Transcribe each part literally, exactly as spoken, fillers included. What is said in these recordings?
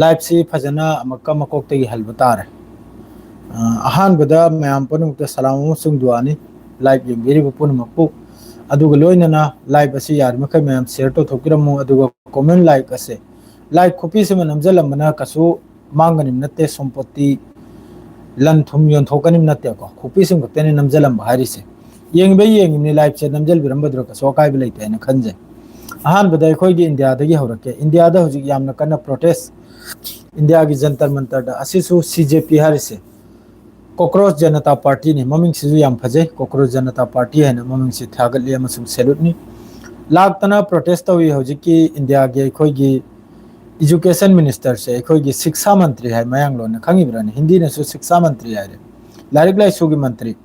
Live ꯁꯤ ꯐꯖꯅ ꯑꯃꯨꯛꯀ ꯃꯀꯣꯛꯇꯒꯤ ꯍꯜꯕ ꯇꯥꯔꯦ꯫ ꯑ, ꯑꯍꯥꯟꯕꯗ ꯃꯌꯥꯝ ꯄꯨꯝꯅꯃꯛꯇ ꯁꯂꯥꯝ ꯑꯃꯁꯨꯡ ꯗꯨꯋꯥꯅꯤ꯫ Live ꯌꯦꯡꯕꯤꯔꯤꯕ ꯄꯨꯝꯅꯃꯛꯄꯨ꯫ ꯑꯗꯨꯒ ꯂꯣꯏꯅꯅ live ꯑꯁꯤ ꯌꯥꯔꯤꯃꯈꯩ ꯃꯌꯥꯝ share ꯇꯧꯊꯣꯛꯄꯤꯔꯝꯃꯨ꯫ ꯑꯗꯨꯒ comment, like ꯑꯁꯦ, like ꯈꯨꯄꯤꯁꯤꯃ ꯅꯝꯁꯤꯜꯂꯝꯕꯅ ꯀꯩꯁꯨ ꯃꯥꯡꯒꯅꯤꯕ ꯅꯠꯇꯦ, ꯁꯣꯝꯄꯣꯠꯇꯤ ꯂꯟ ꯊꯨꯝ ꯌꯣꯟꯊꯣꯛꯀꯅꯤꯕ ꯅꯠꯇꯦꯀꯣ, ꯈꯨꯄꯤꯁꯤꯃ ꯈꯛꯇꯅꯤ ꯅꯝꯁꯤꯜꯂꯝꯕ ꯍꯥꯏꯔꯤꯁꯦ꯫ ꯌꯦꯡꯕꯩ ꯌꯦꯡꯉꯤꯕꯅꯤ, live ꯁꯦ ꯅꯝꯁꯤꯜꯕꯤꯔꯝꯕꯗꯨꯗ ꯀꯩꯁꯨ ꯑꯀꯥꯏꯕ ꯂꯩꯇꯦ ꯍꯥꯏꯅ ꯈꯟꯖꯩ꯫ ꯑꯍꯥꯟꯕꯗ ꯑꯩꯈꯣꯏꯒꯤ ꯏꯟꯗꯤꯌꯥꯗꯒꯤ ꯍꯧꯔꯛꯀꯦ꯫ ꯏꯟꯗꯤꯌꯥꯗ ꯍꯧꯖꯤꯛ ꯌꯥꯝꯅ ꯀꯟꯅ protest, ꯏꯟꯗꯤꯌꯥꯒꯤ ꯖꯟꯇꯔ ꯃꯟꯇꯔꯗ, ꯑꯁꯤꯁꯨ C J P ꯍꯥꯏꯔꯤꯁꯦ ꯀꯣꯀ꯭ꯔꯣꯁ ꯖꯅꯇꯥ ꯄꯥꯔꯇꯤꯅꯤ꯫ ꯃꯃꯤꯡꯁꯤꯁꯨ ꯌꯥꯝ ꯐꯖꯩ, ꯀꯣꯀ꯭ꯔꯣꯁ ꯖꯅꯇꯥ ꯄꯥꯔꯇꯤ ꯍꯥꯏꯅ ꯃꯃꯤꯡꯁꯤ ꯊꯥꯒꯠꯂꯤ ꯑꯃꯁꯨꯡ salute ꯅꯤ꯫ ꯂꯥꯛꯇꯅ protest ꯇꯧꯏ ꯍꯧꯖꯤꯛꯀꯤ ꯏꯟꯗꯤꯌꯥꯒꯤ ꯑꯩꯈꯣꯏꯒꯤ education minister ꯁꯦ, ꯑꯩꯈꯣꯏꯒꯤ ꯁꯤꯛꯁꯥ ꯃꯟꯇ꯭ꯔꯤ ꯍꯥꯏ, ꯃꯌꯥꯡꯂꯣꯟꯅ ꯈꯪꯉꯤꯕ꯭ꯔꯥꯅꯦ? ꯍꯤꯟꯗꯤꯅꯁꯨ ꯁꯤꯛꯁꯥ ꯃꯟꯇ꯭ꯔꯤ ꯍꯥꯏꯔꯦ, ꯂꯥꯏꯔꯤꯛ ꯂꯥꯏꯁꯨꯒꯤ ꯃꯟꯇ꯭ꯔꯤ,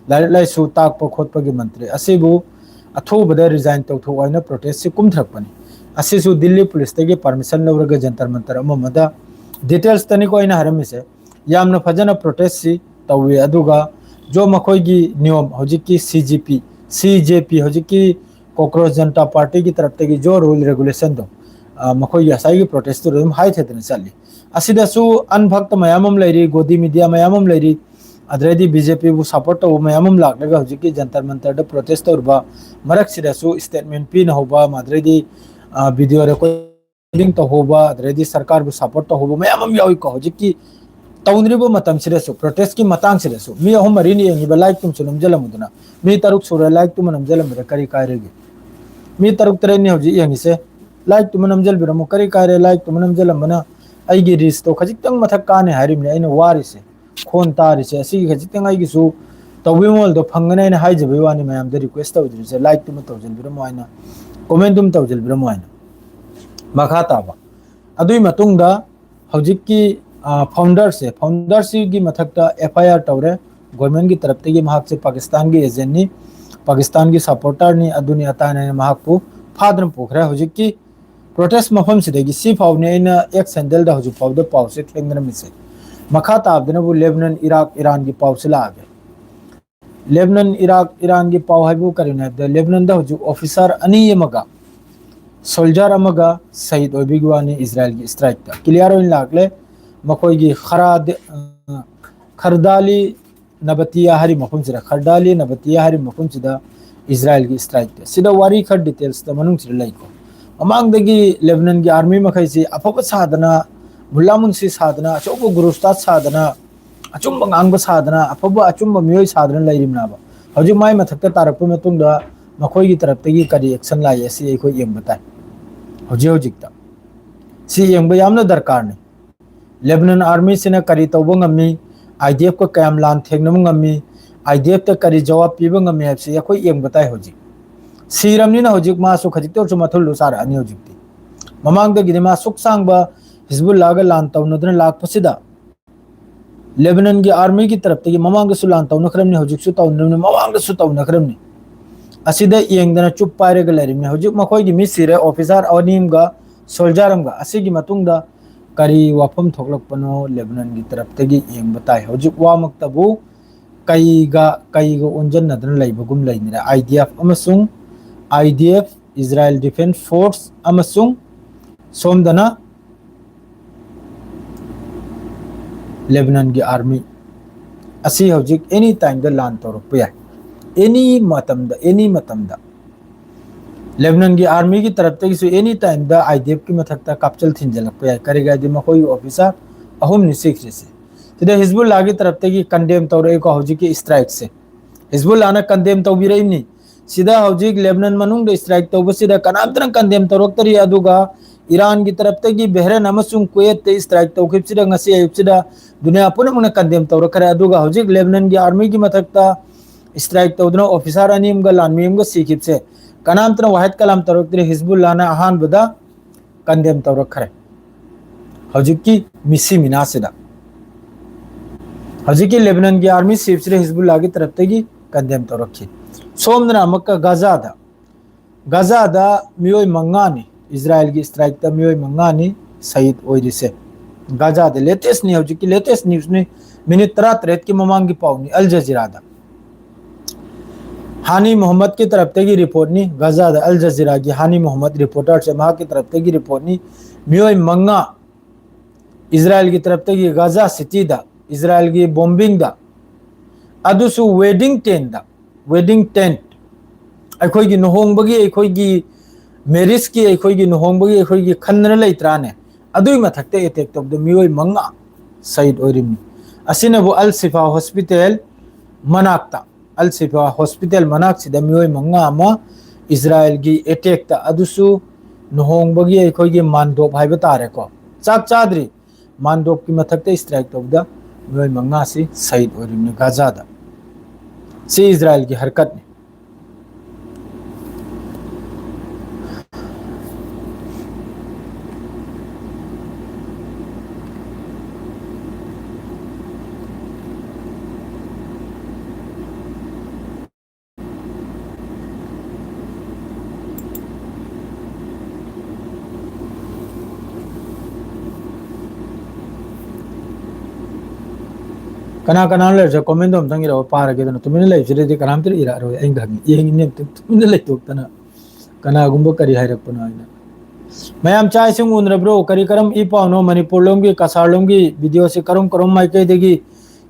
ꯂꯥꯏꯔꯤꯛ ꯂꯥꯏꯁꯨ ꯇꯥꯛꯄ ꯈꯣꯠꯄꯒꯤ ꯃꯟꯇ꯭ꯔꯤ ꯑꯁꯤꯕꯨ ꯑꯊꯨꯕꯗ resign ꯇꯧꯊꯣꯛꯑꯣ ꯍꯥꯏꯅ protest ꯁꯤ ꯀꯨꯝꯊꯔꯛꯄꯅꯤ꯫ ꯑꯁꯤꯁꯨ ꯗꯤꯜꯂꯤ ꯄꯨꯂꯤꯁꯇꯒꯤ permission ꯂꯧꯔꯒ ꯖꯟꯇꯔ ꯃꯟꯇꯔ ꯑꯃ ꯑꯃꯗ, details ꯇꯅꯤꯀꯣ ꯑꯩꯅ ꯍꯥꯏꯔꯝꯃꯤꯁꯦ꯫ ꯌꯥꯝꯅ ꯐꯖꯅ protest ꯁꯤ ꯇꯧꯏ꯫ ꯑꯗꯨꯒ ꯖꯣ ꯃꯈꯣꯏꯒꯤ ꯅꯤꯌꯣꯝ, ꯍꯧꯖꯤꯛꯀꯤ C G P, C J P, ꯍꯧꯖꯤꯛꯀꯤ ꯀꯣꯀ꯭ꯔꯣꯁ ꯖꯅꯇꯥ ꯄꯥꯔꯇꯤꯒꯤ ꯇꯔꯞꯇꯒꯤ ꯖꯣ rule regulation ꯗꯣ, ꯑ, ꯃꯈꯣꯏꯒꯤ ꯉꯁꯥꯏꯒꯤ protest ꯇꯨꯗ ꯑꯗꯨꯝ ꯍꯥꯏꯊꯗꯅ ꯆꯠꯂꯤ꯫ ꯑꯁꯤꯗꯁꯨ ꯑꯟꯚꯛꯇ ꯃꯌꯥꯝ ꯑꯃ ꯂꯩꯔꯤ, ꯒꯣꯗꯤ ꯃꯤꯗꯤꯌꯥ ꯃꯌꯥꯝ ꯑꯃ ꯂꯩꯔꯤ, ꯑꯗꯨꯗꯩꯗꯤ B J P ꯕꯨ support ꯇꯧꯕ ꯃꯌꯥꯝ ꯑꯃ ꯂꯥꯛꯂꯒ ꯍꯧꯖꯤꯛꯀꯤ ꯖꯟꯇꯔ ꯃꯟꯇꯔꯗ protest ꯇꯧꯔꯤꯕ ꯃꯔꯛꯁꯤꯗꯁꯨ statement ꯄꯤꯅꯍꯧꯕ, ꯑꯗꯨꯗꯩꯗꯤ, ꯑ, video recording ꯇꯧꯍꯧꯕ, ꯑꯗꯨꯗꯩꯗꯤ ꯁꯔꯀꯥꯔꯕꯨ support ꯇꯧꯍꯧꯕ ꯃꯌꯥꯝ ꯑꯃ ꯌꯥꯎꯏꯀꯣ꯫ ꯍꯧꯖꯤꯛꯀꯤ ꯇꯧꯅꯔꯤꯕ ꯃꯇꯝꯁꯤꯗꯁꯨ, protest ꯀꯤ ꯃꯇꯥꯡꯁꯤꯗꯁꯨ ꯃꯤ ꯑꯍꯨꯝ ꯃꯔꯤꯅ ꯌꯦꯡꯉꯤꯕ, like ꯇꯨꯝꯁꯨ ꯅꯝꯁꯤꯜꯂꯝꯃꯨꯗꯅ꯫ ꯃꯤ ꯇꯔꯨꯛ ꯁꯨꯔꯦ, like ꯇꯨꯃ ꯅꯝꯁꯤꯜꯂꯝꯕꯗ ꯀꯔꯤ ꯀꯥꯏꯔꯒꯦ? ꯃꯤ ꯇꯔꯨꯛ ꯇꯔꯦꯠꯅꯤ ꯍꯧꯖꯤꯛ ꯌꯦꯡꯉꯤꯁꯦ, like ꯇꯨꯃ ꯅꯝꯁꯤꯜꯕꯤꯔꯝꯃꯨ꯫ ꯀꯔꯤ ꯀꯥꯏꯔꯦ like ꯇꯨꯃ ꯅꯝꯁꯤꯜꯂꯝꯕꯅ? ꯑꯩꯒꯤ reach ꯇꯣ ꯈꯖꯤꯛꯇꯪ ꯃꯊꯛ ꯀꯥꯅꯤ ꯍꯥꯏꯔꯤꯕꯅꯤ ꯑꯩꯅ ꯋꯥꯔꯤꯁꯦ꯫ ꯈꯣꯟ ꯇꯥꯔꯤꯁꯦ ꯑꯁꯤꯒꯤ ꯈꯖꯤꯛꯇꯪ ꯑꯩꯒꯤꯁꯨ ꯇꯧꯕꯤꯃꯜꯗꯣ ꯐꯪꯒꯅꯤ ꯍꯥꯏꯅ ꯍꯥꯏꯖꯕꯒꯤ ꯋꯥꯅꯤ, ꯃꯌꯥꯝꯗ request ꯇꯧꯖꯔꯤꯁꯦ, like ꯇꯨꯃ ꯇꯧꯁꯤꯟꯕꯤꯔꯝꯃꯣ ꯍꯥꯏꯅ, comment ꯇꯨꯃ ꯇꯧꯁꯤꯟꯕꯤꯔꯝꯃꯣ ꯍꯥꯏꯅ꯫ ꯃꯈꯥ ꯇꯥꯕ, ꯑꯗꯨꯒꯤ ꯃꯇꯨꯡꯗ ꯍꯧꯖꯤꯛꯀꯤ, ꯑ, founder ꯁꯦ, founder ꯁꯤꯒꯤ ꯃꯊꯛꯇ F I R ꯇꯧꯔꯦ꯫ Government ꯀꯤ ꯇꯔꯞꯇꯒꯤ ꯃꯍꯥꯛꯁꯦ ꯄꯥꯀꯤꯁꯇꯥꯟꯒꯤ agent ꯅꯤ, ꯄꯥꯀꯤꯁꯇꯥꯟꯒꯤ supporter ꯅꯤ, ꯑꯗꯨꯅꯤ ꯑꯇꯥꯅꯤ ꯍꯥꯏꯅ ꯃꯍꯥꯛꯄꯨ ꯐꯥꯗꯨꯅ ꯄꯨꯈ꯭ꯔꯦ꯫ ꯍꯧꯖꯤꯛꯀꯤ protest ꯃꯐꯝꯁꯤꯗꯒꯤ ꯁꯤ ꯐꯥꯎꯅꯤ ꯑꯩꯅ X handle ꯗ ꯍꯧꯖꯤꯛ ꯐꯥꯎꯗ ꯄꯥꯎꯁꯦ ꯊꯦꯡꯅꯔꯝꯃꯤꯁꯦ꯫ ꯃꯈꯥ ꯇꯥꯕꯗꯅꯕꯨ ꯂꯦꯕꯅꯟ, ꯏꯔꯥꯛ, ꯏꯔꯥꯟꯒꯤ ꯄꯥꯎꯁꯦ ꯂꯥꯛꯑꯒꯦ꯫ ꯂꯦꯕꯅꯟ, ꯏꯔꯥꯛ, ꯏꯔꯥꯟꯒꯤ ꯄꯥꯎ ꯍꯥꯏꯕꯨ ꯀꯔꯤꯅꯣ ꯍꯥꯏꯕꯗ, ꯂꯦꯕꯅꯟꯗ ꯍꯧꯖꯤꯛ officer ꯑꯅꯤ ꯑꯃꯒ ꯁꯣꯜꯖꯔ ꯑꯃꯒ ꯁꯍꯤꯗ ꯑꯣꯏꯕꯒꯤ ꯋꯥꯅꯤ ꯏꯖꯔꯥꯏꯜꯒꯤ ꯁ꯭ꯇ꯭ꯔꯥꯏꯛꯇ꯫ ꯀ꯭ꯂꯤꯌꯥꯔ ꯑꯣꯏꯅ ꯂꯥꯛꯂꯦ꯫ ꯃꯈꯣꯏꯒꯤ ꯈꯔꯥꯗ-, ꯑ, ꯈꯔꯗꯥꯂꯤ ꯅꯕꯇꯤꯌꯥ ꯍꯥꯏꯔꯤꯕ ꯃꯐꯝꯁꯤꯗ, ꯈꯔꯗꯥꯂꯤ ꯅꯕꯇꯤꯌꯥ ꯍꯥꯏꯔꯤꯕ ꯃꯐꯝꯁꯤꯗ ꯏꯖꯔꯥꯏꯜꯒꯤ ꯁ꯭ꯇ꯭ꯔꯥꯏꯛꯇ꯫ ꯁꯤꯗ ꯋꯥꯔꯤ ꯈꯔ ꯗꯤꯇꯦꯜꯁꯇ ꯃꯅꯨꯡꯁꯤꯗ ꯂꯩꯀꯣ꯫ ꯃꯃꯥꯡꯗꯒꯤ ꯂꯦꯕꯅꯟꯒꯤ ꯑꯥꯔꯃꯤ ꯃꯈꯩꯁꯤ ꯑꯐꯕ ꯁꯥꯗꯅ, ꯃꯨꯜꯂꯥ ꯃꯨꯟꯁꯤ ꯁꯥꯗꯅ, ꯑꯆꯧꯕ ꯒꯨꯔꯨ ꯎꯁꯇꯥꯗ ꯁꯥꯗꯅ, ꯑꯆꯨꯝꯕ ꯉꯥꯡꯕ ꯁꯥꯗꯅ, ꯑꯐꯕ ꯑꯆꯨꯝꯕ ꯃꯤꯑꯣꯏ ꯁꯥꯗꯅ ꯂꯩꯔꯤꯕꯅꯦꯕ꯫ ꯍꯧꯖꯤꯛ ꯃꯥꯏ ꯃꯊꯛꯇ ꯇꯥꯔꯛꯄ ꯃꯇꯨꯡꯗ ꯃꯈꯣꯏꯒꯤ ꯇꯔꯞꯇꯒꯤ ꯀꯔꯤ ꯑꯦꯛꯁꯟ ꯂꯥꯛꯏ ꯑꯁꯤ ꯑꯩꯈꯣꯏ ꯌꯦꯡꯕ ꯇꯥꯏ ꯍꯧꯖꯤꯛ ꯍꯧꯖꯤꯛꯇ꯫ ꯁꯤ ꯌꯦꯡꯕ ꯌꯥꯝꯅ ꯗꯔꯀꯥꯔꯅꯤ꯫ ꯂꯦꯕꯅꯟ ꯑꯥꯔꯃꯤꯁꯤꯅ ꯀꯔꯤ ꯇꯧꯕ ꯉꯝꯃꯤ, ꯑꯥꯏ ꯗꯤ ꯑꯦꯐꯀ ꯀꯌꯥꯝ ꯂꯥꯟ ꯊꯦꯡꯅꯕ ꯉꯝꯃꯤ, ꯑꯥꯏ ꯗꯤ ꯑꯦꯐꯇ ꯀꯔꯤ ꯖꯋꯥꯕ ꯄꯤꯕ ꯉꯝꯃꯤ ꯍꯥꯏꯕꯁꯤ ꯑꯩꯈꯣꯏ ꯌꯦꯡꯕ ꯇꯥꯏ ꯍꯧꯖꯤꯛ꯫ ꯁꯤꯔꯝꯅꯤꯅ ꯍꯧꯖꯤꯛ ꯃꯥꯁꯨ ꯈꯖꯤꯛꯇ ꯑꯣꯏꯔꯁꯨ ꯃꯊꯨꯜꯗꯨ ꯆꯥꯔꯛꯑꯅꯤ ꯍꯧꯖꯤꯛꯇꯤ꯫ ꯃꯃꯥꯡꯗꯒꯤꯗꯤ ꯃꯥ ꯁꯨꯛ ꯁꯥꯡꯕ ꯍꯤꯖꯕꯨꯜꯂꯥꯒ ꯂꯥꯟ ꯇꯧꯅꯗꯨꯅ ꯂꯥꯛꯄꯁꯤꯗ ꯂꯦꯕꯅꯟꯒꯤ ꯑꯥꯔꯃꯤꯒꯤ ꯇꯔꯞꯇꯒꯤ ꯃꯃꯥꯡꯗꯁꯨ ꯂꯥꯟ ꯇꯧꯅꯈ꯭ꯔꯕꯅꯤ, ꯍꯧꯖꯤꯛꯁꯨ ꯇꯧꯅꯈ꯭ꯔꯕꯅꯤ, ꯃꯃꯥꯡꯗꯁꯨ ꯇꯧꯅꯈ꯭ꯔꯕꯅꯤ꯫ ꯑꯁꯤꯗ ꯌꯦꯡꯗꯅ ꯆꯨꯞ ꯄꯥꯏꯔꯒ ꯂꯩꯔꯤꯕꯅꯤ꯫ ꯍꯧꯖꯤꯛ ꯃꯈꯣꯏꯒꯤ ꯃꯤ ꯁꯤꯔꯦ, ꯑꯣꯐꯤꯁꯥꯔ ꯑꯅꯤ ꯑꯃꯒ ꯁꯣꯜꯖꯔ ꯑꯃꯒ꯫ ꯑꯁꯤꯒꯤ ꯃꯇꯨꯡꯗ ꯀꯔꯤ ꯋꯥꯐꯝ ꯊꯣꯛꯂꯛꯄꯅꯣ ꯂꯦꯕꯅꯟꯒꯤ ꯇꯔꯞꯇꯒꯤ ꯌꯦꯡꯕ ꯇꯥꯏ꯫ ꯍꯧꯖꯤꯛ ꯋꯥꯃꯛꯇꯕꯨ ꯀꯩꯒ, ꯀꯩꯒ ꯑꯣꯟꯖꯟꯅꯗꯨꯅ ꯂꯩꯕꯒꯨꯝ ꯂꯩꯅꯔꯦ꯫ ꯑꯥꯏ ꯗꯤ ꯑꯦꯐ ꯑꯃꯁꯨꯡ, I D F, Israel defence force ꯑꯃꯁꯨꯡ ꯁꯣꯝꯗꯅ ꯂꯦꯕꯅꯟꯒꯤ ꯑꯥꯔꯃꯤ ꯑꯁꯤ ꯍꯧꯖꯤꯛ ꯑꯦꯅꯤ ꯇꯥꯏꯝꯗ ꯂꯥꯟ ꯇꯧꯔꯛꯄ ꯌꯥꯏ꯫ ꯑꯦꯅꯤ ꯃꯇꯝꯗ, ꯑꯦꯅꯤ ꯃꯇꯝꯗ꯫ ꯂꯦꯕꯅꯟꯒꯤ ꯑꯥꯔꯃꯤꯒꯤ ꯇꯔꯞꯇꯒꯤꯁꯨ ꯑꯦꯅꯤ ꯇꯥꯏꯝꯗ ꯑꯥꯏ ꯗꯤ ꯑꯦꯐꯀꯤ ꯃꯊꯛꯇ ꯀꯥꯞꯆꯜ ꯊꯤꯟꯖꯜꯂꯛꯄ ꯌꯥꯏ꯫ ꯀꯔꯤꯒꯤ ꯍꯥꯏꯗꯤ ꯃꯈꯣꯏꯒꯤ ꯑꯣꯐꯤꯁꯥꯔ ꯑꯍꯨꯝꯅꯤ ꯁꯤꯈ꯭ꯔꯤꯁꯦ꯫ ꯁꯤꯗ ꯍꯤꯖꯕꯨꯜꯂꯥꯒꯤ ꯇꯔꯞꯇꯒꯤ ꯀꯟꯗꯦꯝ ꯇꯧꯔꯛꯏꯀꯣ ꯍꯧꯖꯤꯛꯀꯤ ꯁ꯭ꯇ꯭ꯔꯥꯏꯛꯁꯦ꯫ ꯍꯤꯖꯕꯨꯜꯂꯥꯅ ꯀꯟꯗꯦꯝ ꯇꯧꯕꯤꯔꯛꯏꯕꯅꯤ꯫ ꯁꯤꯗ ꯍꯧꯖꯤꯛ ꯂꯦꯕꯅꯟ ꯃꯅꯨꯡꯗ ꯁ꯭ꯇ꯭ꯔꯥꯏꯛ ꯇꯧꯕꯁꯤꯗ ꯀꯅꯥꯝꯇꯅ ꯀꯟꯗꯦꯝ ꯇꯧꯔꯛꯇꯔꯤ꯫ ꯑꯗꯨꯒ ꯏꯔꯥꯟꯒꯤ ꯇꯔꯞꯇꯒꯤ ꯕꯦꯍꯔꯦꯟ ꯑꯃꯁꯨꯡ ꯀꯨꯋꯦꯠꯇ ꯁ꯭ꯇ꯭ꯔꯥꯏꯛ ꯇꯧꯈꯤꯕꯁꯤꯗ ꯉꯁꯤ ꯑꯌꯨꯛꯁꯤꯗ ꯗꯨꯅꯤꯌꯥ ꯄꯨꯝꯅꯃꯛꯅ ꯀꯟꯗꯦꯝ ꯇꯧꯔꯛꯈ꯭ꯔꯦ꯫ ꯑꯗꯨꯒ ꯍꯧꯖꯤꯛ ꯂꯦꯕꯅꯟꯒꯤ ꯑꯥꯔꯃꯤꯒꯤ ꯃꯊꯛꯇ ꯁ꯭ꯇ꯭ꯔꯥꯏꯛ ꯇꯧꯗꯨꯅ ꯑꯣꯐꯤꯁꯥꯔ ꯑꯅꯤ ꯑꯃꯒ ꯂꯥꯟꯃꯤ ꯑꯃꯒ ꯁꯤꯈꯤꯕꯁꯦ ꯀꯅꯥꯝꯇꯅ ꯋꯥꯍꯦꯠ ꯀꯂꯥꯝ ꯇꯧꯔꯛꯇ꯭ꯔꯤ꯫ ꯍꯤꯖꯕꯨꯜꯂꯥꯅ ꯑꯍꯥꯟꯕꯗ ꯀꯟꯗꯦꯝ ꯇꯧꯔꯛꯈ꯭ꯔꯦ꯫ ꯍꯧꯖꯤꯛꯀꯤ ꯃꯤꯁꯤ ꯃꯤꯅꯥꯁꯤꯗ ꯍꯧꯖꯤꯛꯀꯤ ꯂꯦꯕꯅꯟꯒꯤ ꯑꯥꯔꯃꯤ ꯆꯤꯐꯁꯤꯗ ꯍꯤꯖꯕꯨꯜꯂꯥꯒꯤ ꯇꯔꯞꯇꯒꯤ ꯀꯟꯗꯦꯝ ꯇꯧꯔꯛꯈꯤ꯫ ꯁꯣꯝꯗꯅ ꯑꯃꯨꯛꯀ ꯒꯥꯖꯥꯗ, ꯒꯥꯖꯥꯗ ꯃꯤꯑꯣꯏ ꯃꯉꯥꯅꯤ, ꯏꯖꯔꯥꯏꯜꯒꯤ ꯁ꯭ꯇ꯭ꯔꯥꯏꯛꯇ ꯃꯤꯑꯣꯏ ꯃꯉꯥꯅꯤ ꯁꯍꯤꯗ ꯑꯣꯏꯔꯤꯁꯦ꯫ ꯒꯥꯖꯥꯗ ꯂꯦꯇꯦꯁꯅꯤ, ꯍꯧꯖꯤꯛꯀꯤ ꯂꯦꯇꯦꯁ ꯅ꯭ꯌꯨꯁꯅꯤ, ꯃꯤꯅꯤꯠ ꯇꯔꯥꯇꯔꯦꯠꯀꯤ ꯃꯃꯥꯡꯒꯤ ꯄꯥꯎꯅꯤ, ꯑꯜ ꯖꯖꯤꯔꯥꯗ꯫ ꯍꯥꯅꯤ ꯃꯣꯍꯝꯃꯗꯀꯤ ꯇꯔꯞꯇꯒꯤ ꯔꯤꯄꯣꯔꯠꯅꯤ꯫ ꯒꯥꯖꯥꯗ ꯑꯜ ꯖꯖꯤꯔꯥꯒꯤ ꯍꯥꯅꯤ ꯃꯣꯍꯝꯃꯗ ꯔꯤꯄꯣꯔꯇꯔꯁꯦ, ꯃꯍꯥꯛꯀꯤ ꯇꯔꯞꯇꯒꯤ ꯔꯤꯄꯣꯔꯠꯅꯤ꯫ ꯃꯤꯑꯣꯏ ꯃꯉꯥ ꯏꯖꯔꯥꯏꯜꯒꯤ ꯇꯔꯞꯇꯒꯤ ꯒꯥꯖꯥ ꯁꯤꯇꯤꯗ ꯏꯖꯔꯥꯏꯜꯒꯤ ꯕꯣꯝꯕꯤꯡꯗ, ꯑꯗꯨꯁꯨ ꯋꯦꯗꯤꯡ ꯇꯦꯟꯗ, ꯋꯦꯗꯤꯡ ꯇꯦꯟꯠ, ꯑꯩꯈꯣꯏꯒꯤ ꯂꯨꯍꯣꯡꯕꯒꯤ, ꯑꯩꯈꯣꯏꯒꯤ ꯃꯦꯔꯤꯖꯀꯤ, ꯑꯩꯈꯣꯏꯒꯤ ꯂꯨꯍꯣꯡꯕꯒꯤ ꯑꯩꯈꯣꯏꯒꯤ ꯈꯟꯗꯅ ꯂꯩꯇ꯭ꯔꯥꯅꯦ? ꯑꯗꯨꯒꯤ ꯃꯊꯛꯇ ꯑꯦꯇꯦꯛ ꯇꯧꯕꯗ ꯃꯤꯑꯣꯏ ꯃꯉꯥ ꯁꯍꯤꯗ ꯑꯣꯏꯔꯤꯕꯅꯤ꯫ ꯑꯁꯤꯅꯕꯨ ꯑꯜ ꯁꯤꯐꯥ ꯍꯣꯁꯄꯤꯇꯥꯜ ꯃꯅꯥꯛꯇ, ꯑꯜ ꯁꯤꯐꯥ ꯍꯣꯁꯄꯤꯇꯥꯜ ꯃꯅꯥꯛꯁꯤꯗ ꯃꯤꯑꯣꯏ ꯃꯉꯥ ꯑꯃ ꯏꯖꯔꯥꯏꯜꯒꯤ ꯑꯦꯇꯦꯛꯇ, ꯑꯗꯨꯁꯨ ꯂꯨꯍꯣꯡꯕꯒꯤ ꯑꯩꯈꯣꯏꯒꯤ ꯃꯥꯟꯗꯣꯞ ꯍꯥꯏꯕ ꯇꯥꯔꯦꯀꯣ, ꯆꯥꯛ ꯆꯥꯗ꯭ꯔꯤ, ꯃꯥꯟꯗꯣꯞꯀꯤ ꯃꯊꯛꯇ ꯏꯁꯇ꯭ꯔꯥꯏꯛ ꯇꯧꯕꯗ ꯃꯤꯑꯣꯏ ꯃꯉꯥꯁꯤ ꯁꯍꯤꯗ ꯑꯣꯏꯔꯤꯕꯅꯤ ꯒꯥꯖꯥꯗ꯫ ꯁꯤ ꯏꯖꯔꯥꯏꯜꯒꯤ ꯍꯔꯀꯠꯅꯤ꯫ ꯀꯅꯥ ꯀꯅꯥ ꯂꯩꯔꯁꯨ ꯀꯣꯃꯦꯟꯗꯣ ꯑꯝꯇꯪ ꯏꯔꯛꯑꯣ, ꯄꯥꯔꯒꯦꯗꯅ꯫ ꯇꯨꯃꯤꯟꯅ ꯂꯩꯕꯁꯤꯗꯗꯤ ꯀꯅꯥꯝꯇ ꯏꯔꯛꯑꯔꯣꯏ, ꯑꯩꯅ ꯈꯪꯉꯤ꯫ ꯌꯦꯡꯉꯤꯅꯦ, ꯇꯨꯃꯤꯟꯅ ꯂꯩꯊꯣꯛꯇꯅ ꯀꯅꯥꯒꯨꯝꯕ ꯀꯔꯤ ꯍꯥꯏꯔꯛꯄꯅꯣ ꯍꯥꯏꯅ꯫ ꯃꯌꯥꯝ ꯆꯥꯛ ꯏꯁꯤꯡ ꯎꯅꯔꯕ꯭ꯔꯣ? ꯀꯔꯤ ꯀꯔꯝ ꯏ ꯄꯥꯎꯅꯣ? ꯃꯅꯤꯄꯨꯔ ꯂꯣꯝꯒꯤ, ꯀꯁꯥꯔ ꯂꯣꯝꯒꯤ ꯚꯤꯗꯤꯑꯣꯁꯤ ꯀꯔꯝ ꯀꯔꯝ ꯃꯥꯏꯀꯩꯗꯒꯤ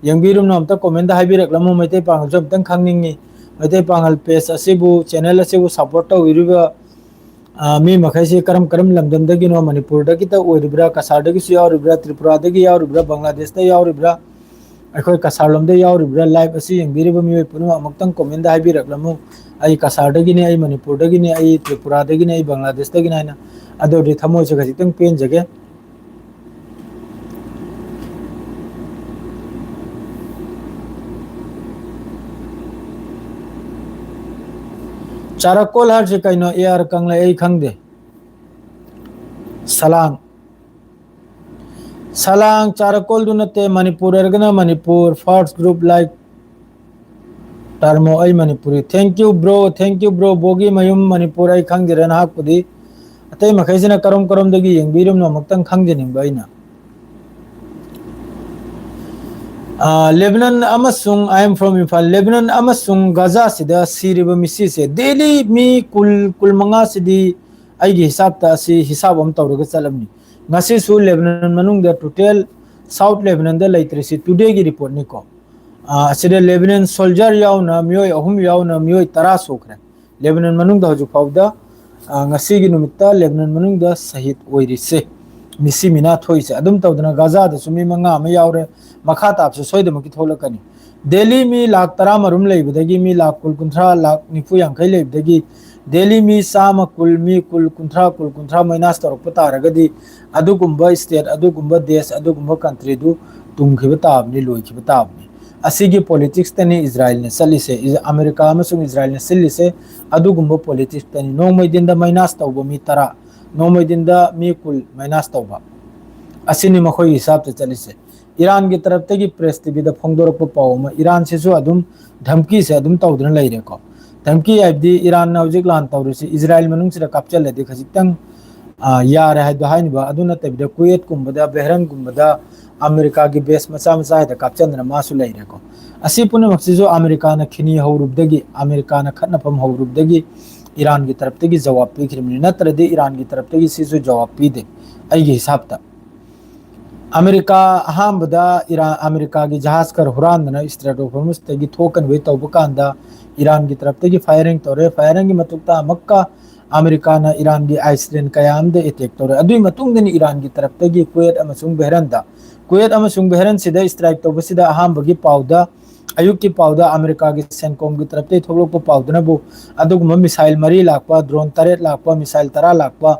ꯌꯦꯡꯕꯤꯔꯤꯕꯅꯣ? ꯑꯝꯇ ꯀꯣꯃꯦꯟꯗ ꯍꯥꯏꯕꯤꯔꯛꯂꯝꯃꯣ꯫ ꯃꯩꯇꯩ ꯄꯥꯉꯜꯁꯨ ꯑꯝꯇꯪ ꯈꯪꯅꯤꯡꯉꯤ꯫ ꯃꯩꯇꯩ ꯄꯥꯉꯜ ꯄꯦꯖ ꯑꯁꯤꯕꯨ, ꯆꯦꯅꯦꯜ ꯑꯁꯤꯕꯨ ꯁꯞꯄꯣꯔꯠ ꯇꯧꯕꯤꯔꯤꯕ, ꯑ, ꯃꯤ ꯃꯈꯩꯁꯤ ꯀꯔꯝ ꯀꯔꯝ ꯂꯝꯗꯝꯗꯒꯤꯅꯣ? ꯃꯅꯤꯄꯨꯔꯗꯒꯤꯇ ꯑꯣꯏꯔꯤꯕ꯭ꯔꯥ? ꯀꯁꯥꯔꯗꯒꯤꯁꯨ ꯌꯥꯎꯔꯤꯕ꯭ꯔꯥ? ꯇ꯭ꯔꯤꯄꯨꯔꯥꯗꯒꯤ ꯌꯥꯎꯔꯤꯕ꯭ꯔꯥ? ꯕꯪꯒ꯭ꯂꯥꯗꯦꯁꯇ ꯌꯥꯎꯔꯤꯕ꯭ꯔꯥ? ꯑꯩꯈꯣꯏ ꯀꯁꯥꯔ ꯂꯣꯝꯗ ꯌꯥꯎꯔꯤꯕ꯭ꯔꯥ? ꯂꯥꯏꯚ ꯑꯁꯤ ꯌꯦꯡꯕꯤꯔꯤꯕ ꯃꯤꯑꯣꯏ ꯄꯨꯝꯅꯃꯛ ꯑꯃꯨꯛꯇꯪ ꯀꯣꯃꯦꯟꯗ ꯍꯥꯏꯕꯤꯔꯛꯂꯝꯃꯨ꯫ "ꯑꯩ ꯀꯁꯥꯔꯗꯒꯤꯅꯤ, ꯑꯩ ꯃꯅꯤꯄꯨꯔꯗꯒꯤꯅꯤ, ꯑꯩ ꯇ꯭ꯔꯤꯄꯨꯔꯥꯗꯒꯤꯅꯤ, ꯑꯩ ꯕꯪꯒ꯭ꯂꯥꯗꯦꯁꯇꯒꯤꯅꯤ" ꯍꯥꯏꯅ꯫ ꯑꯗꯨ ꯑꯣꯏꯔꯗꯤ ꯊꯃꯣꯏꯁꯦ ꯈꯖꯤꯛꯇꯪ ꯄꯦꯟꯖꯒꯦ꯫ ꯆꯥꯔꯀꯣꯜ ꯍꯥꯏꯔꯤꯁꯦ ꯀꯩꯅꯣ? ꯑꯦ ꯑꯥꯔ ꯀꯪꯂꯩ, ꯑꯩ ꯈꯪꯗꯦ꯫ ꯁꯂꯥꯡ꯫ ꯁꯂꯥꯡ ꯆꯥꯔꯀꯣꯜꯗꯨ ꯅꯠꯇꯦ, ꯃꯅꯤꯄꯨꯔ ꯑꯣꯏꯔꯒꯅ ꯃꯅꯤꯄꯨꯔ, first group like ꯇꯥꯔꯃꯣ, ꯑꯩ Manipuri. Thank you bro, thank you bro꯫ ꯕꯣꯒꯤ ꯃꯌꯨꯝ ꯃꯅꯤꯄꯨꯔ, ꯑꯩ ꯈꯪꯗꯦꯗ ꯅꯍꯥꯛꯄꯨꯗꯤ꯫ ꯑꯇꯩ ꯃꯈꯩꯁꯤꯅ ꯀꯔꯝ ꯀꯔꯝꯗꯒꯤ ꯌꯦꯡꯕꯤꯔꯤꯕꯅꯣ ꯑꯃꯨꯛꯇꯪ ꯈꯪꯖꯅꯤꯡꯕ ꯑꯩꯅ꯫ ꯂꯦꯕꯅꯟ ꯑꯃꯁꯨꯡ, I am from Imphal, ꯂꯦꯕꯅꯟ ꯑꯃꯁꯨꯡ ꯒꯥꯖꯥꯁꯤꯗ ꯁꯤꯔꯤꯕ ꯃꯤꯁꯤꯁꯦ ꯗꯦꯂꯤ ꯃꯤ ꯀꯨꯜ, ꯀꯨꯟ ꯃꯉꯥꯁꯤꯗꯤ ꯑꯩꯒꯤ ꯍꯤꯁꯥꯞꯇ ꯑꯁꯤ ꯍꯤꯁꯥꯞ ꯑꯃ ꯇꯧꯔꯒ ꯆꯠꯂꯝꯅꯤ꯫ ꯉꯁꯤꯁꯨ ꯂꯦꯕꯅꯟ ꯃꯅꯨꯡꯗ ꯇꯣꯇꯦꯜ ꯁꯥꯎꯠ ꯂꯦꯕꯅꯟꯗ ꯂꯩꯇ꯭ꯔꯤꯁꯤ ꯇꯨꯗꯦꯒꯤ ꯔꯤꯄꯣꯔꯠꯅꯤꯀꯣ꯫ ꯑ, ꯑꯁꯤꯗ ꯂꯦꯕꯅꯟ ꯁꯣꯜꯖꯔ ꯌꯥꯎꯅ ꯃꯤꯑꯣꯏ ꯑꯍꯨꯝ ꯌꯥꯎꯅ ꯃꯤꯑꯣꯏ ꯇꯔꯥ ꯁꯣꯛꯈ꯭ꯔꯦ꯫ ꯂꯦꯕꯅꯟ ꯃꯅꯨꯡꯗ ꯍꯧꯖꯤꯛ ꯐꯥꯎꯗ, ꯑ, ꯉꯁꯤꯒꯤ ꯅꯨꯃꯤꯠꯇ ꯂꯦꯕꯅꯟ ꯃꯅꯨꯡꯗ ꯁꯍꯤꯗ ꯑꯣꯏꯔꯤꯁꯦ ꯃꯤꯁꯤ ꯃꯤꯅꯥ ꯊꯣꯛꯏꯁꯦ꯫ ꯑꯗꯨꯝ ꯇꯧꯗꯅ ꯒꯥꯖꯥꯗꯁꯨ ꯃꯤ ꯃꯉꯥ ꯑꯃ ꯌꯥꯎꯔꯦ꯫ ꯃꯈꯥ ꯇꯥꯕꯁꯨ ꯁꯣꯏꯗꯃꯛꯀꯤ ꯊꯣꯛꯂꯛꯀꯅꯤ꯫ ꯗꯦꯂꯤ ꯃꯤ ꯂꯥꯛ ꯇꯔꯥ ꯃꯔꯨꯝ ꯂꯩꯕꯗꯒꯤ ꯃꯤ ꯂꯥꯛ ꯀꯨꯟ, ꯀꯨꯟꯊ꯭ꯔꯥ, ꯂꯥꯛ ꯅꯤꯐꯨ ꯌꯥꯡꯈꯩ ꯂꯩꯕꯗꯒꯤ ꯗꯦꯂꯤ ꯃꯤ ꯆꯥꯝꯃ ꯀꯨꯟ, ꯃꯤ ꯀꯨꯟ, ꯀꯨꯟꯊ꯭ꯔꯥ, ꯀꯨꯟ, ꯀꯨꯟꯊ꯭ꯔꯥ ꯃꯥꯏꯅꯁ ꯇꯧꯔꯛꯄ ꯇꯥꯔꯒꯗꯤ ꯑꯗꯨꯒꯨꯝꯕ ꯁ꯭ꯇꯦꯠ, ꯑꯗꯨꯒꯨꯝꯕ ꯗꯦꯁ, ꯑꯗꯨꯒꯨꯝꯕ ꯀꯟꯇ꯭ꯔꯤꯗꯨ ꯇꯨꯝꯈꯤꯕ ꯇꯥꯕꯅꯤ, ꯂꯣꯏꯈꯤꯕ ꯇꯥꯕꯅꯤ꯫ ꯑꯁꯤꯒꯤ ꯄꯣꯂꯤꯇꯤꯛꯁꯇꯅꯤ ꯏꯖꯔꯥꯏꯜꯅ ꯆꯠꯂꯤꯁꯦ꯫ ꯏꯖ-, ꯑꯃꯦꯔꯤꯀꯥ ꯑꯃꯁꯨꯡ ꯏꯖꯔꯥꯏꯜꯅ ꯁꯤꯜꯂꯤꯁꯦ ꯑꯗꯨꯒꯨꯝꯕ ꯄꯣꯂꯤꯇꯤꯛꯁꯇꯅꯤ꯫ ꯅꯣꯡꯃꯩ ꯗꯤꯟꯗ ꯃꯥꯏꯅꯁ ꯇꯧꯕ ꯃꯤ ꯇꯔꯥ, ꯅꯣꯡꯃꯩ ꯗꯤꯟꯗ ꯃꯤ ꯀꯨꯟ ꯃꯥꯏꯅꯁ ꯇꯧꯕ, ꯑꯁꯤꯅꯤ ꯃꯈꯣꯏꯒꯤ ꯍꯤꯁꯥꯞꯇ ꯆꯠꯂꯤꯁꯦ꯫ ꯏꯔꯥꯟꯒꯤ ꯇꯔꯞꯇꯒꯤ ꯄ꯭ꯔꯦꯁ ꯇꯤꯚꯤꯗ ꯐꯣꯡꯗꯣꯔꯛꯄ ꯄꯥꯎ ꯑꯃ, ꯏꯔꯥꯟꯁꯤꯁꯨ ꯑꯗꯨꯝ ꯙꯝꯀꯤꯁꯦ ꯑꯗꯨꯝ ꯇꯧꯗꯨꯅ ꯂꯩꯔꯦꯀꯣ꯫ ꯙꯝꯀꯤ ꯍꯥꯏꯕꯗꯤ ꯏꯔꯥꯟꯅ ꯍꯧꯖꯤꯛ ꯂꯥꯟ ꯇꯧꯔꯤꯁꯤ ꯏꯖꯔꯥꯏꯜ ꯃꯅꯨꯡꯁꯤꯗ ꯀꯥꯞꯆꯜꯂꯗꯤ ꯈꯖꯤꯛꯇꯪ, ꯑ, ꯌꯥꯔꯦ ꯍꯥꯏꯗꯣ ꯍꯥꯏꯅꯕ, ꯑꯗꯨ ꯅꯠꯇꯕꯤꯗ ꯀꯨꯋꯦꯠꯀꯨꯝꯕꯗ, ꯕꯦꯍꯔꯟꯒꯨꯝꯕꯗ ꯑꯃꯦꯔꯤꯀꯥꯒꯤ ꯕꯦꯁ ꯃꯆꯥ ꯃꯆꯥ ꯍꯦꯛꯇ ꯀꯥꯞꯆꯟꯗꯅ ꯃꯥꯁꯨ ꯂꯩꯔꯦꯀꯣ꯫ ꯑꯁꯤ ꯄꯨꯝꯅꯃꯛꯁꯤꯁꯨ ꯑꯃꯦꯔꯤꯀꯥꯅ ꯈꯤꯅꯤ ꯍꯧꯔꯨꯕꯗꯒꯤ, ꯑꯃꯦꯔꯤꯀꯥꯅ ꯈꯠꯅꯐꯝ ꯍꯧꯔꯨꯕꯗꯒꯤ ꯏꯔꯥꯟꯒꯤ ꯇꯔꯞꯇꯒꯤ ꯖꯋꯥꯕ ꯄꯤꯈ꯭ꯔꯤꯕꯅꯤ꯫ ꯅꯠꯇ꯭ꯔꯗꯤ ꯏꯔꯥꯟꯒꯤ ꯇꯔꯞꯇꯒꯤ ꯁꯤꯁꯨ ꯖꯋꯥꯕ ꯄꯤꯗꯦ, ꯑꯩꯒꯤ ꯍꯤꯁꯥꯞꯇ꯫ ꯑꯃꯦꯔꯤꯀꯥ ꯑꯍꯥꯟꯕꯗ ꯏꯔꯥ-, ꯑꯃꯦꯔꯤꯀꯥꯒꯤ ꯖꯍꯥꯖ ꯈꯔ ꯍꯨꯔꯥꯟꯗꯅ ꯏꯁꯇ꯭ꯔꯦꯠ ꯑꯣꯐ ꯍꯣꯔꯃꯨꯖꯇꯒꯤ ꯊꯣꯛꯀꯅꯤꯕꯩ ꯇꯧꯕ ꯀꯥꯟꯗ ꯏꯔꯥꯟꯒꯤ ꯇꯔꯞꯇꯒꯤ ꯐꯥꯏꯌꯔꯤꯡ ꯇꯧꯔꯦ꯫ ꯐꯥꯏꯌꯔꯤꯡꯒꯤ ꯃꯇꯨꯡꯗ ꯑꯃꯨꯛꯀ ꯑꯃꯦꯔꯤꯀꯥꯅ ꯏꯔꯥꯟꯒꯤ ꯑꯥꯏꯁꯂꯦꯟ ꯀꯌꯥ ꯑꯃꯗ ꯑꯦꯇꯦꯛ ꯇꯧꯔꯦ꯫ ꯑꯗꯨꯒꯤ ꯃꯇꯨꯡꯗꯅꯤ ꯏꯔꯥꯟꯒꯤ ꯇꯔꯞꯇꯒꯤ ꯀꯨꯋꯦꯠ ꯑꯃꯁꯨꯡ ꯕꯦꯍꯔꯟꯗ, ꯀꯨꯋꯦꯠ ꯑꯃꯁꯨꯡ ꯕꯦꯍꯔꯟꯁꯤꯗ ꯏꯁꯇ꯭ꯔꯥꯏꯛ ꯇꯧꯕꯁꯤꯗ ꯑꯍꯥꯟꯕꯒꯤ ꯄꯥꯎꯗ, ꯑꯌꯨꯛꯀꯤ ꯄꯥꯎꯗ ꯑꯃꯦꯔꯤꯀꯥꯒꯤ ꯁꯦꯟꯀꯣꯝꯒꯤ ꯇꯔꯞꯇꯒꯤ ꯊꯣꯛꯂꯛꯄ ꯄꯥꯎꯗꯨꯅꯕꯨ ꯑꯗꯨꯒꯨꯝꯕ ꯃꯤꯁꯥꯏꯜ ꯃꯔꯤ ꯂꯥꯛꯄ, ꯗ꯭ꯔꯣꯟ ꯇꯔꯦꯠ ꯂꯥꯛꯄ, ꯃꯤꯁꯥꯏꯜ ꯇꯔꯥ ꯂꯥꯛꯄ,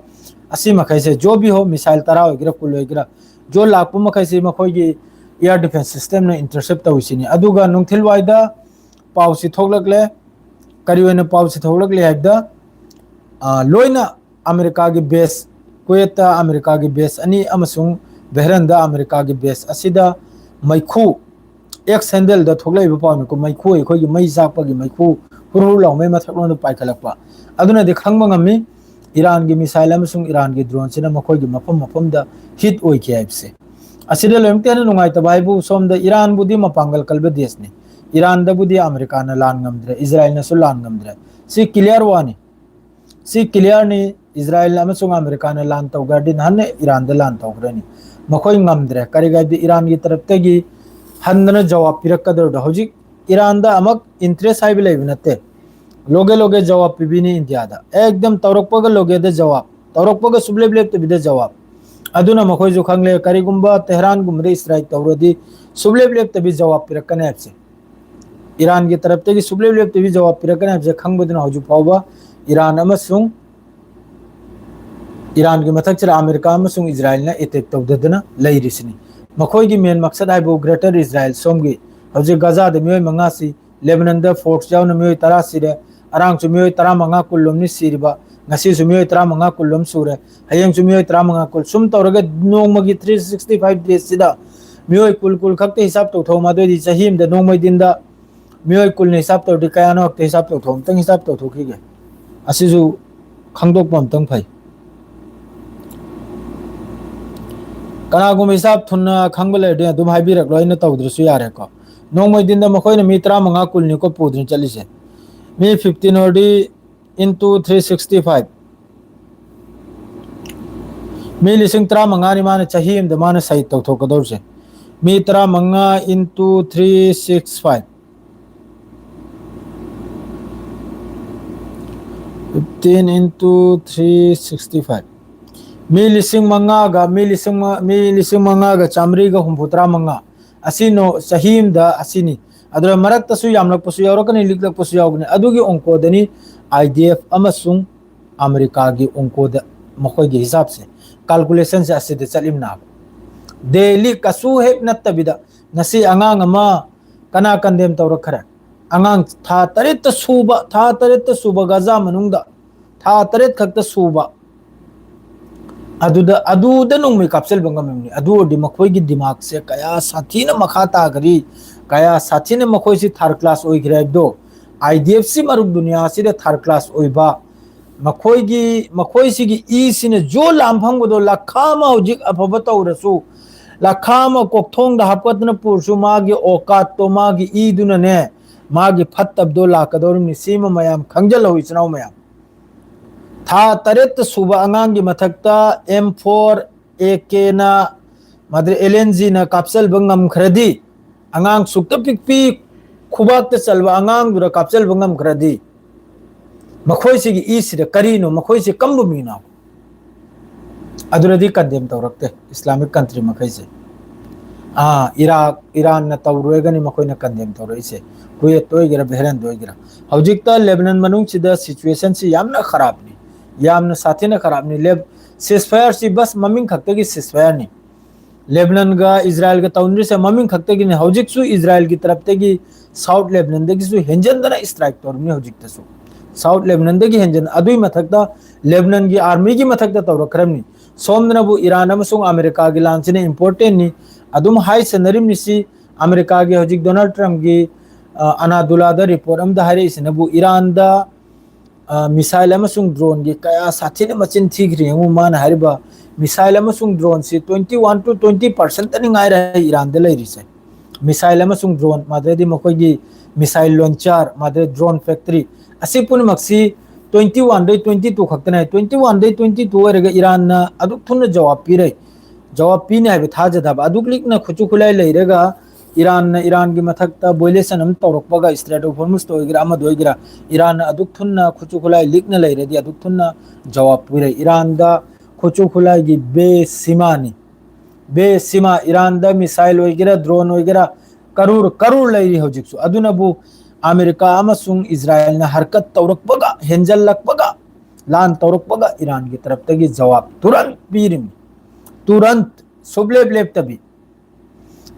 ꯑꯁꯤ ꯃꯈꯩꯁꯦ ꯖꯣ ꯕꯤ ꯍꯣ, ꯃꯤꯁꯥꯏꯜ ꯇꯔꯥ ꯑꯣꯏꯒꯦꯔꯥ ꯀꯨꯟ ꯑꯣꯏꯒꯦꯔꯥ, ꯖꯣ ꯂꯥꯛꯄ ꯃꯈꯩꯁꯤ ꯃꯈꯣꯏꯒꯤ ꯑꯦꯌꯔ ꯗꯤꯐꯦꯟꯁ ꯁꯤꯁꯇꯦꯝꯅ ꯏꯟꯇꯔꯁꯦꯞ ꯇꯧꯔꯤꯁꯤꯅꯤ꯫ ꯑꯗꯨꯒ ꯅꯨꯡꯊꯤꯜꯋꯥꯏꯗ ꯄꯥꯎꯁꯤ ꯊꯣꯛꯂꯛꯂꯦ꯫ ꯀꯔꯤ ꯑꯣꯏꯅ ꯄꯥꯎꯁꯤ ꯊꯣꯛꯂꯛꯂꯦ ꯍꯥꯏꯕꯗ, ꯑ, ꯂꯣꯏꯅ ꯑꯃꯦꯔꯤꯀꯥꯒꯤ ꯕꯦꯁ, ꯀꯨꯋꯦꯠꯇ ꯑꯃꯦꯔꯤꯀꯥꯒꯤ ꯕꯦꯁ ꯑꯅꯤ ꯑꯃꯁꯨꯡ ꯕꯦꯍꯔꯟꯗ ꯑꯃꯦꯔꯤꯀꯥꯒꯤ ꯕꯦꯁ ꯑꯁꯤꯗ ꯃꯩꯈꯨ, ꯑꯦꯛꯁ ꯍꯦꯟꯗꯜꯗ ꯊꯣꯛꯂꯛꯏꯕ ꯄꯥꯎꯅꯤꯀꯣ, ꯃꯩꯈꯨ, ꯑꯩꯈꯣꯏꯒꯤ ꯃꯩ ꯆꯥꯛꯄꯒꯤ ꯃꯩꯈꯨ ꯍꯨꯔ ꯍꯨꯔ ꯂꯥꯎꯃꯩ ꯃꯊꯛꯂꯣꯝꯗ ꯄꯥꯏꯈꯠꯂꯛꯄ꯫ ꯑꯗꯨꯅꯗꯤ ꯈꯪꯕ ꯉꯝꯃꯤ ꯏꯔꯥꯟꯒꯤ ꯃꯤꯁꯥꯏꯜ ꯑꯃꯁꯨꯡ ꯏꯔꯥꯟꯒꯤ ꯗ꯭ꯔꯣꯟꯁꯤꯅ ꯃꯈꯣꯏꯒꯤ ꯃꯐꯝ ꯃꯐꯝꯗ ꯍꯤꯠ ꯑꯣꯏꯈꯤ ꯍꯥꯏꯕꯁꯦ꯫ ꯑꯁꯤꯗ ꯂꯣꯏꯅꯃꯛꯇ ꯍꯦꯟꯅ ꯅꯨꯡꯉꯥꯏꯇꯕ ꯍꯥꯏꯕꯨ ꯁꯣꯝꯗ ꯏꯔꯥꯟꯕꯨꯗꯤ ꯃꯄꯥꯡꯒꯜ ꯀꯜꯕ ꯗꯦꯁꯅꯤ꯫ ꯏꯔꯥꯟꯗꯕꯨꯗꯤ ꯑꯃꯦꯔꯤꯀꯥꯅ ꯂꯥꯟ ꯉꯝꯗ꯭ꯔꯦ, ꯏꯖꯔꯥꯏꯜꯅꯁꯨ ꯂꯥꯟ ꯉꯝꯗ꯭ꯔꯦ꯫ ꯁꯤ clear ꯋꯥꯅꯤ꯫ ꯁꯤ clear ꯅꯤ꯫ ꯏꯖꯔꯥꯏꯜ ꯑꯃꯁꯨꯡ ꯑꯃꯦꯔꯤꯀꯥꯅ ꯂꯥꯟ ꯇꯧꯈ꯭ꯔꯗꯤ ꯅꯍꯥꯟꯅ ꯏꯔꯥꯟꯗ ꯂꯥꯟ ꯇꯧꯈ꯭ꯔꯅꯤ꯫ ꯃꯈꯣꯏ ꯉꯝꯗ꯭ꯔꯦ꯫ ꯀꯔꯤꯒꯤ ꯍꯥꯏꯕꯗꯤ ꯏꯔꯥꯟꯒꯤ ꯇꯔꯞꯇꯒꯤ ꯍꯟꯗꯅ ꯖꯋꯥꯕ ꯄꯤꯔꯛꯀꯗꯧꯔꯤꯗꯣ꯫ ꯍꯧꯖꯤꯛ ꯏꯔꯥꯟꯗ ꯑꯃꯨꯛ interest ꯍꯥꯏꯕ ꯂꯩꯕ ꯅꯠꯇꯦ꯫ ꯂꯣꯒꯦ ꯂꯣꯒꯦ ꯖꯋꯥꯕ ꯄꯤꯕꯤꯅꯤ ꯏꯟꯗꯤꯌꯥꯗ꯫ ꯑꯦꯛꯗꯝ ꯇꯧꯔꯛꯄꯒ ꯂꯣꯒꯦꯗ ꯖꯋꯥꯕ꯫ ꯇꯧꯔꯛꯄꯒ ꯁꯨꯞꯂꯦꯞ ꯂꯦꯞꯇꯕꯤꯗ ꯖꯋꯥꯕ꯫ ꯑꯗꯨꯅ ꯃꯈꯣꯏꯁꯨ ꯈꯪꯂꯦ, ꯀꯔꯤꯒꯨꯝꯕ ꯇꯦꯍꯔꯥꯟꯒꯨꯝꯕꯗ strike ꯇꯧꯔꯗꯤ ꯁꯨꯞꯂꯦꯞ ꯂꯦꯞꯇꯕꯤ ꯖꯋꯥꯕ ꯄꯤꯔꯛꯀꯅꯤ ꯍꯥꯏꯕꯁꯦ꯫ ꯏꯔꯥꯟꯒꯤ ꯇꯔꯞꯇꯒꯤ ꯁꯨꯞꯂꯦꯞ ꯂꯦꯞꯇꯕꯤ ꯖꯋꯥꯕ ꯄꯤꯔꯛꯀꯅꯤ ꯍꯥꯏꯕꯁꯦ ꯈꯪꯕꯗꯨꯅ ꯍꯧꯖꯤꯛ ꯐꯥꯎꯕ ꯏꯔꯥꯟ ꯑꯃꯁꯨꯡ ꯏꯔꯥꯟꯒꯤ ꯃꯊꯛꯁꯤꯗ ꯑꯃꯦꯔꯤꯀꯥ ꯑꯃꯁꯨꯡ ꯏꯖꯔꯥꯏꯜꯅ attack ꯇꯧꯗꯗꯨꯅ ꯂꯩꯔꯤꯁꯤꯅꯤ꯫ ꯃꯈꯣꯏꯒꯤ main ꯃꯛꯁꯠ ꯍꯥꯏꯕꯨ Greater Israel, ꯁꯣꯝꯒꯤ ꯍꯧꯖꯤꯛ ꯒꯖꯥꯗ ꯃꯤꯑꯣꯏ ꯃꯉꯥꯁꯤ, ꯂꯦꯕꯅꯟꯗ ꯐꯣꯔꯁ ꯌꯥꯎꯅ ꯃꯤꯑꯣꯏ ꯇꯔꯥ ꯁꯤꯔꯦ, ꯑꯔꯥꯡꯁꯨ ꯃꯤꯑꯣꯏ ꯇꯔꯥꯃꯉꯥ ꯀꯨꯟ ꯂꯣꯝꯅꯤ ꯁꯤꯔꯤꯕ, ꯉꯁꯤꯁꯨ ꯃꯤꯑꯣꯏ ꯇꯔꯥꯃꯉꯥ ꯀꯨꯟ ꯂꯣꯝ ꯁꯨꯔꯦ, ꯍꯌꯦꯡꯁꯨ ꯃꯤꯑꯣꯏ ꯇꯔꯥꯃꯉꯥ ꯀꯨꯟ, ꯁꯨꯝ ꯇꯧꯔꯒ ꯅꯣꯡꯃꯒꯤ three sixty five days ꯁꯤꯗ ꯃꯤꯑꯣꯏ ꯀꯨꯟ ꯀꯨꯟ ꯈꯛꯇ ꯍꯤꯁꯥꯞ ꯇꯧꯊꯣꯛꯑꯣ꯫ ꯑꯗꯨꯑꯣꯏꯗꯤ ꯆꯍꯤ ꯑꯃꯗ ꯅꯣꯡꯃꯩ ꯗꯤꯟꯗ ꯃꯤꯑꯣꯏ ꯀꯨꯟꯅ ꯍꯤꯁꯥꯞ ꯇꯧꯔꯗꯤ ꯀꯌꯥꯅꯣ ꯈꯛꯇ ꯍꯤꯁꯥꯞ ꯇꯧꯊꯣꯛꯑꯣ꯫ ꯑꯃꯨꯛꯇꯪ ꯍꯤꯁꯥꯞ ꯇꯧꯊꯣꯛꯈꯤꯒꯦ꯫ ꯑꯁꯤꯁꯨ ꯈꯪꯗꯣꯛꯄ ꯑꯝꯇꯪ ꯐꯩ꯫ ꯀꯅꯥꯒꯨꯝꯕ ꯍꯤꯁꯥꯞ ꯊꯨꯅ ꯈꯪꯕ ꯂꯩꯔꯗꯤ ꯑꯗꯨꯝ ꯍꯥꯏꯕꯤꯔꯛꯂꯣ, ꯑꯩꯅ ꯇꯧꯗ꯭ꯔꯁꯨ ꯌꯥꯔꯦꯀꯣ꯫ ꯅꯣꯡꯃꯩ ꯗꯤꯟꯗ ꯃꯈꯣꯏꯅ ꯃꯤ ꯇꯔꯥꯃꯉꯥ ꯀꯨꯟꯅꯤꯀꯣ ꯄꯨꯗꯨꯅ ꯆꯠꯂꯤꯁꯦ꯫ ꯃꯤ fifteen ꯑꯣꯏꯔꯗꯤ into three sixty five, ꯃꯤ ꯂꯤꯁꯤꯡ ꯇꯔꯥꯃꯉꯥꯅꯤ ꯃꯥꯅ ꯆꯍꯤ ꯑꯃꯗ ꯃꯥꯅ ꯁꯍꯤꯗ ꯇꯧꯊꯣꯛꯀꯗꯧꯔꯤꯁꯦ꯫ ꯃꯤ ꯇꯔꯥꯃꯉꯥ into three six five, fifteen into three sixty five, ꯃꯤ ꯂꯤꯁꯤꯡ ꯃꯉꯥꯒ, ꯃꯤ ꯂꯤꯁꯤꯡ ꯃ-, ꯃꯤ ꯂꯤꯁꯤꯡ ꯃꯉꯥꯒ ꯆꯥꯃꯔꯤꯒ ꯍꯨꯝꯐꯨ ꯇꯔꯥ ꯃꯉꯥ꯫ ꯑꯁꯤꯅꯣ ꯆꯍꯤ ꯑꯃꯗ ꯑꯁꯤꯅꯤ꯫ ꯑꯗꯨꯅ ꯃꯔꯛꯇꯁꯨ ꯌꯥꯝꯂꯛꯄꯁꯨ ꯌꯥꯎꯔꯛꯀꯅꯤ, ꯂꯤꯛꯂꯛꯄꯁꯨ ꯌꯥꯎꯒꯅꯤ꯫ ꯑꯗꯨꯒꯤ ꯑꯣꯡꯀꯣꯗꯅꯤ I D F ꯑꯃꯁꯨꯡ ꯑꯃꯦꯔꯤꯀꯥꯒꯤ ꯑꯣꯡꯀꯣꯗ ꯃꯈꯣꯏꯒꯤ ꯍꯤꯁꯥꯞꯁꯦ, calculation ꯁꯦ ꯑꯁꯤꯗ ꯆꯠꯂꯤꯝꯅꯥꯕ꯫ Daily ꯀꯩꯁꯨ ꯍꯦꯛ ꯅꯠꯇꯕꯤꯗ ꯉꯁꯤ ꯑꯉꯥꯡ ꯑꯃ ꯀꯅꯥ condemn ꯇꯧꯔꯛꯈ꯭ꯔꯦ? ꯑꯉꯥꯡ ꯊꯥ ꯇꯔꯦꯠꯇ ꯁꯨꯕ, ꯊꯥ ꯇꯔꯦꯠꯇ ꯁꯨꯕ ꯒꯖꯥ ꯃꯅꯨꯡꯗ ꯊꯥ ꯇꯔꯦꯠ ꯈꯛꯇ ꯁꯨꯕ, ꯑꯗꯨꯗ, ꯑꯗꯨꯗ ꯅꯣꯡꯃꯩ ꯀꯥꯞꯁꯤꯟꯕ ꯉꯝꯃꯤꯕꯅꯤ꯫ ꯑꯗꯨ ꯑꯣꯏꯔꯗꯤ ꯃꯈꯣꯏꯒꯤ ꯗꯤꯃꯥꯒꯁꯦ ꯀꯌꯥ ꯁꯥꯊꯤꯅ ꯃꯈꯥ ꯇꯥꯈ꯭ꯔꯤ, ꯀꯌꯥ ꯁꯥꯊꯤꯅ ꯃꯈꯣꯏꯁꯤ third class ꯑꯣꯏꯈ꯭ꯔꯦ ꯍꯥꯏꯕꯗꯣ꯫ I D F ꯁꯤ ꯃꯔꯨꯞ ꯗꯨꯅꯤꯌꯥꯁꯤꯗ third class ꯑꯣꯏꯕ, ꯃꯈꯣꯏꯒꯤ, ꯃꯈꯣꯏꯁꯤꯒꯤ ꯏꯁꯤꯅ ꯖꯣ ꯂꯥꯝ ꯐꯪꯕꯗꯣ, ꯂꯈꯥ ꯑꯃ ꯍꯧꯖꯤꯛ ꯑꯐꯕ ꯇꯧꯔꯁꯨ, ꯂꯥꯈꯥ ꯑꯃ ꯀꯣꯛꯊꯣꯡꯗ ꯍꯥꯞꯀꯠꯇꯅ ꯄꯨꯔꯁꯨ ꯃꯥꯒꯤ ꯑꯣꯀꯥꯠꯇꯣ, ꯃꯥꯒꯤ ꯏꯗꯨꯅꯅꯦ, ꯃꯥꯒꯤ ꯐꯠꯇꯕꯗꯣ ꯂꯥꯛꯀꯗꯧꯔꯤꯕꯅꯤ꯫ ꯁꯤꯃ ꯃꯌꯥꯝ ꯈꯪꯖꯤꯜꯍꯧ, ꯏꯆꯤꯟ ꯏꯅꯥꯎ ꯃꯌꯥꯝ꯫ ꯊꯥ ꯇꯔꯦꯠꯇ ꯁꯨꯕ ꯑꯉꯥꯡꯒꯤ ꯃꯊꯛꯇ ꯑꯦꯝ ꯐꯣꯔ ꯑꯦ ꯀꯦꯅ, ꯃꯗꯨ ꯑꯦꯜ ꯑꯦꯟ ꯖꯤꯅ ꯀꯥꯞꯆꯜꯕ ꯉꯝꯈ꯭ꯔꯗꯤ, ꯑꯉꯥꯡ ꯁꯨꯛꯇ ꯄꯤꯛꯄꯤ, ꯈꯨꯕꯥꯛꯇ ꯆꯜꯕ ꯑꯉꯥꯡꯗꯨꯗ ꯀꯥꯞꯆꯜꯕ ꯉꯝꯈ꯭ꯔꯗꯤ, ꯃꯈꯣꯏꯁꯤꯒꯤ ꯏꯁꯤꯗ ꯀꯔꯤꯅꯣ? ꯃꯈꯣꯏꯁꯤ ꯀꯝꯕ ꯃꯤꯅꯣ? ꯑꯗꯨꯗꯗꯤ ꯀꯟꯗꯦꯝ ꯇꯧꯔꯛꯇꯦ ꯏꯁꯂꯥꯃꯤꯛ ꯀꯟꯇ꯭ꯔꯤ ꯃꯈꯩꯁꯦ꯫ ꯑꯥ, ꯏꯔꯥꯛ, ꯏꯔꯥꯟꯅ ꯇꯧꯔꯣꯏꯒꯅꯤ ꯃꯈꯣꯏꯅ ꯀꯟꯗꯦꯝ ꯇꯧꯔꯛꯏꯁꯦ, ꯀꯨꯋꯦꯠꯇ ꯑꯣꯏꯒꯦꯔꯥ, ꯕꯍꯔꯦꯟꯗ ꯑꯣꯏꯒꯦꯔꯥ꯫ ꯍꯧꯖꯤꯛꯇ ꯂꯦꯕꯅꯟ ꯃꯅꯨꯡꯁꯤꯗ ꯁꯤꯆꯨꯋꯦꯁꯟꯁꯤ ꯌꯥꯝꯅ ꯈꯔꯥꯞꯅꯤ, ꯌꯥꯝꯅ ꯁꯥꯊꯤꯅ ꯈꯔꯥꯞꯅꯤ꯫ ꯂꯦꯕ-, ꯁꯤꯁꯐꯥꯌꯔꯁꯤ ꯕꯁ ꯃꯃꯤꯡ ꯈꯛꯇꯒꯤ ꯁꯤꯁꯐꯥꯌꯔꯅꯤ꯫ ꯂꯦꯕꯅꯟꯒ ꯏꯖꯔꯥꯏꯜꯒ ꯇꯧꯅꯔꯤꯁꯦ ꯃꯃꯤꯡ ꯈꯛꯇꯒꯤꯅꯤ꯫ ꯍꯧꯖꯤꯛꯁꯨ ꯏꯖꯔꯥꯏꯜꯒꯤ ꯇꯔꯞꯇꯒꯤ ꯁꯥꯎꯠ ꯂꯦꯕꯅꯟꯗꯒꯤꯁꯨ ꯍꯦꯟꯖꯟꯗꯅ ꯏꯁꯇ꯭ꯔꯥꯏꯛ ꯇꯧꯔꯤꯕꯅꯤ ꯍꯧꯖꯤꯛꯇꯁꯨ꯫ ꯁꯥꯎꯠ ꯂꯦꯕꯅꯟꯗꯒꯤ ꯍꯦꯟꯖꯟ-, ꯑꯗꯨꯏ ꯃꯊꯛꯇ ꯂꯦꯕꯅꯟꯒꯤ ꯑꯥꯔꯃꯤꯒꯤ ꯃꯊꯛꯇ ꯇꯧꯔꯛꯈ꯭ꯔꯕꯅꯤ꯫ ꯁꯣꯝꯗꯅꯕꯨ ꯏꯔꯥꯟ ꯑꯃꯁꯨꯡ ꯑꯃꯦꯔꯤꯀꯥꯒꯤ ꯂꯥꯟꯁꯤꯅ ꯏꯝꯄꯣꯔꯇꯦꯟꯅꯤ꯫ ꯑꯗꯨꯝ ꯍꯥꯏꯁꯟꯅꯔꯤꯕꯅꯤ ꯁꯤ꯫ ꯑꯃꯦꯔꯤꯀꯥꯒꯤ ꯍꯧꯖꯤꯛ ꯗꯣꯅꯥꯜꯗ ꯇ꯭ꯔꯝꯞꯀꯤ, ꯑ, ꯑꯅꯥꯗꯨꯂꯥꯗ ꯔꯤꯄꯣꯔꯠ ꯑꯃꯗ ꯍꯥꯏꯔꯛꯏꯁꯤꯅꯕꯨ ꯏꯔꯥꯟꯗ, ꯑ, ꯃꯤꯁꯥꯏꯜ ꯑꯃꯁꯨꯡ ꯗ꯭ꯔꯣꯟꯒꯤ ꯀꯌꯥ ꯁꯥꯊꯤꯅ ꯃꯆꯤꯟ ꯊꯤꯈ꯭ꯔꯦ ꯌꯦꯡꯉꯨ꯫ ꯃꯥꯅ ꯍꯥꯏꯔꯤꯕ ꯃꯤꯁꯥꯏꯜ ꯑꯃꯁꯨꯡ ꯗ꯭ꯔꯣꯟꯁꯤ twenty one to twenty percent ꯇꯅꯤ ꯉꯥꯏꯔꯦ ꯏꯔꯥꯟꯗ ꯂꯩꯔꯤꯁꯦ꯫ ꯃꯤꯁꯥꯏꯜ ꯑꯃꯁꯨꯡ ꯗ꯭ꯔꯣꯟ, ꯃꯗꯨꯗꯤ ꯃꯈꯣꯏꯒꯤ ꯃꯤꯁꯥꯏꯜ ꯂꯣꯟꯆꯔ, ꯃꯗꯨꯗꯤ ꯗ꯭ꯔꯣꯟ ꯐꯦꯛꯇꯔꯤ, ꯑꯁꯤ ꯄꯨꯝꯅꯃꯛꯁꯤ twenty one ꯗꯩ twenty two ꯈꯛꯇꯅꯦ꯫ Twenty one ꯗꯩ twenty two ꯑꯣꯏꯔꯒ ꯏꯔꯥꯟꯅ ꯑꯗꯨꯛ ꯊꯨꯅ ꯖꯋꯥꯕ ꯄꯤꯔꯦ꯫ ꯖꯋꯥꯕ ꯄꯤꯅꯤ ꯍꯥꯏꯕ ꯊꯥꯖꯗꯕ꯫ ꯑꯗꯨꯛ ꯂꯤꯛꯅ ꯈꯨꯠꯁꯨ ꯈꯨꯠꯂꯥꯏ ꯂꯩꯔꯒ ꯏꯔꯥꯟꯅ ꯏꯔꯥꯟꯒꯤ ꯃꯊꯛꯇ ꯚꯣꯏꯂꯦꯁꯟ ꯑꯃ ꯇꯧꯔꯛꯄꯒ, ꯏꯁꯇ꯭ꯔꯦꯠ ꯑꯣꯐ ꯍꯣꯔꯃꯨꯖꯇ ꯑꯣꯏꯒꯦꯔꯥ, ꯑꯃꯗ ꯑꯣꯏꯒꯦꯔꯥ, ꯏꯔꯥꯟꯅ ꯑꯗꯨꯛ ꯊꯨꯅ ꯈꯨꯠꯁꯨ ꯈꯨꯠꯂꯥꯏ ꯂꯤꯛꯅ ꯂꯩꯔꯗꯤ ꯑꯗꯨꯛ ꯊꯨꯅ ꯖꯋꯥꯕ ꯄꯤꯔꯦ꯫ ꯏꯔꯥꯟꯗ ꯈꯨꯠꯁꯨ ꯈꯨꯠꯂꯥꯏꯒꯤ ꯕꯦꯁꯤꯃꯥꯅꯤ꯫ ꯕꯦꯁꯤꯃꯥ, ꯏꯔꯥꯟꯗ ꯃꯤꯁꯥꯏꯜ ꯑꯣꯏꯒꯦꯔꯥ, ꯗ꯭ꯔꯣꯟ ꯑꯣꯏꯒꯦꯔꯥ, ꯀꯔꯣꯔ ꯀꯔꯣꯔ ꯂꯩꯔꯤ ꯍꯧꯖꯤꯛꯁꯨ꯫ ꯑꯗꯨꯅꯕꯨ ꯑꯃꯦꯔꯤꯀꯥ ꯑꯃꯁꯨꯡ ꯏꯖꯔꯥꯌꯦꯜꯅ ꯍꯔꯀꯠ ꯇꯧꯔꯛꯄꯒ, ꯍꯦꯟꯖꯜꯂꯛꯄꯒ, ꯂꯥꯟ ꯇꯧꯔꯛꯄꯒ ꯏꯔꯥꯟꯒꯤ ꯇꯔꯞꯇꯒꯤ ꯖꯋꯥꯕ ꯇꯨꯔꯟ ꯄꯤꯔꯤꯃꯤ꯫ ꯇꯨꯔꯟ, ꯁꯨꯞꯂꯦꯞ ꯂꯦꯞꯇꯕꯤ꯫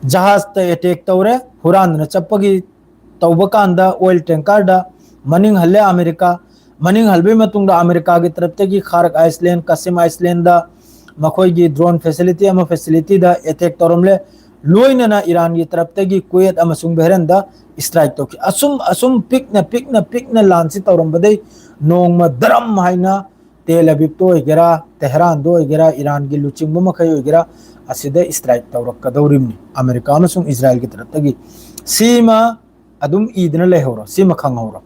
ꯖꯍꯥꯖꯇ ꯑꯦꯇꯦꯛ ꯇꯧꯔꯦ, ꯍꯨꯔꯥꯟꯗꯨꯅ ꯆꯠꯄꯒꯤ ꯇꯧꯕ ꯀꯥꯟꯗ ꯑꯣꯏꯜ ꯇꯦꯡꯀꯔꯗ ꯃꯅꯤꯡ ꯍꯜꯂꯦ ꯑꯃꯦꯔꯤꯀꯥ꯫ ꯃꯅꯤꯡ ꯍꯜꯕꯒꯤ ꯃꯇꯨꯡꯗ ꯑꯃꯦꯔꯤꯀꯥꯒꯤ ꯇꯔꯞꯇꯒꯤ ꯈꯥꯔꯛ ꯑꯥꯏꯁꯂꯦꯟ, ꯀꯥꯁꯤꯝ ꯑꯥꯏꯁꯂꯦꯟꯗ ꯃꯈꯣꯏꯒꯤ ꯗ꯭ꯔꯣꯟ ꯐꯦꯁꯤꯂꯤꯇꯤ ꯑꯃ, ꯐꯦꯁꯤꯂꯤꯇꯤꯗ ꯑꯦꯇꯦꯛ ꯇꯧꯔꯝꯂꯦ꯫ ꯂꯣꯏꯅꯅ ꯏꯔꯥꯟꯒꯤ ꯇꯔꯞꯇꯒꯤ ꯀꯨꯋꯦꯠ ꯑꯃꯁꯨꯡ ꯕꯍꯔꯦꯟꯗ ꯏꯁꯇ꯭ꯔꯥꯏꯛ ꯇꯧꯈꯤ꯫ ꯑꯁꯨꯝ, ꯑꯁꯨꯝ ꯄꯤꯛꯅ, ꯄꯤꯛꯅ, ꯄꯤꯛꯅ ꯂꯥꯟꯁꯤ ꯇꯧꯔꯝꯕꯗꯩ ꯅꯣꯡꯃ ꯗꯔꯝ ꯍꯥꯏꯅ ꯇꯦꯜ ꯑꯕꯤꯕꯇ ꯑꯣꯏꯒꯦꯔꯥ, ꯇꯦꯍꯔꯥꯟꯗ ꯑꯣꯏꯒꯦꯔꯥ, ꯏꯔꯥꯟꯒꯤ ꯂꯨꯆꯤꯡꯕ ꯃꯈꯩ ꯑꯣꯏꯒꯦꯔꯥ, ꯑꯁꯤꯗ strike ꯇꯧꯔꯛꯀꯗꯧꯔꯤꯕꯅꯤ ꯑꯃꯦꯔꯤꯀꯥ ꯑꯃꯁꯨꯡ ꯏꯖꯔꯥꯏꯜꯒꯤ ꯇꯔꯞꯇꯒꯤ꯫ ꯁꯤꯃ ꯑꯗꯨꯝ ꯏꯗꯨꯅ ꯂꯩꯍꯧꯔꯣ, ꯁꯤꯃ ꯈꯪꯍꯧꯔꯣ꯫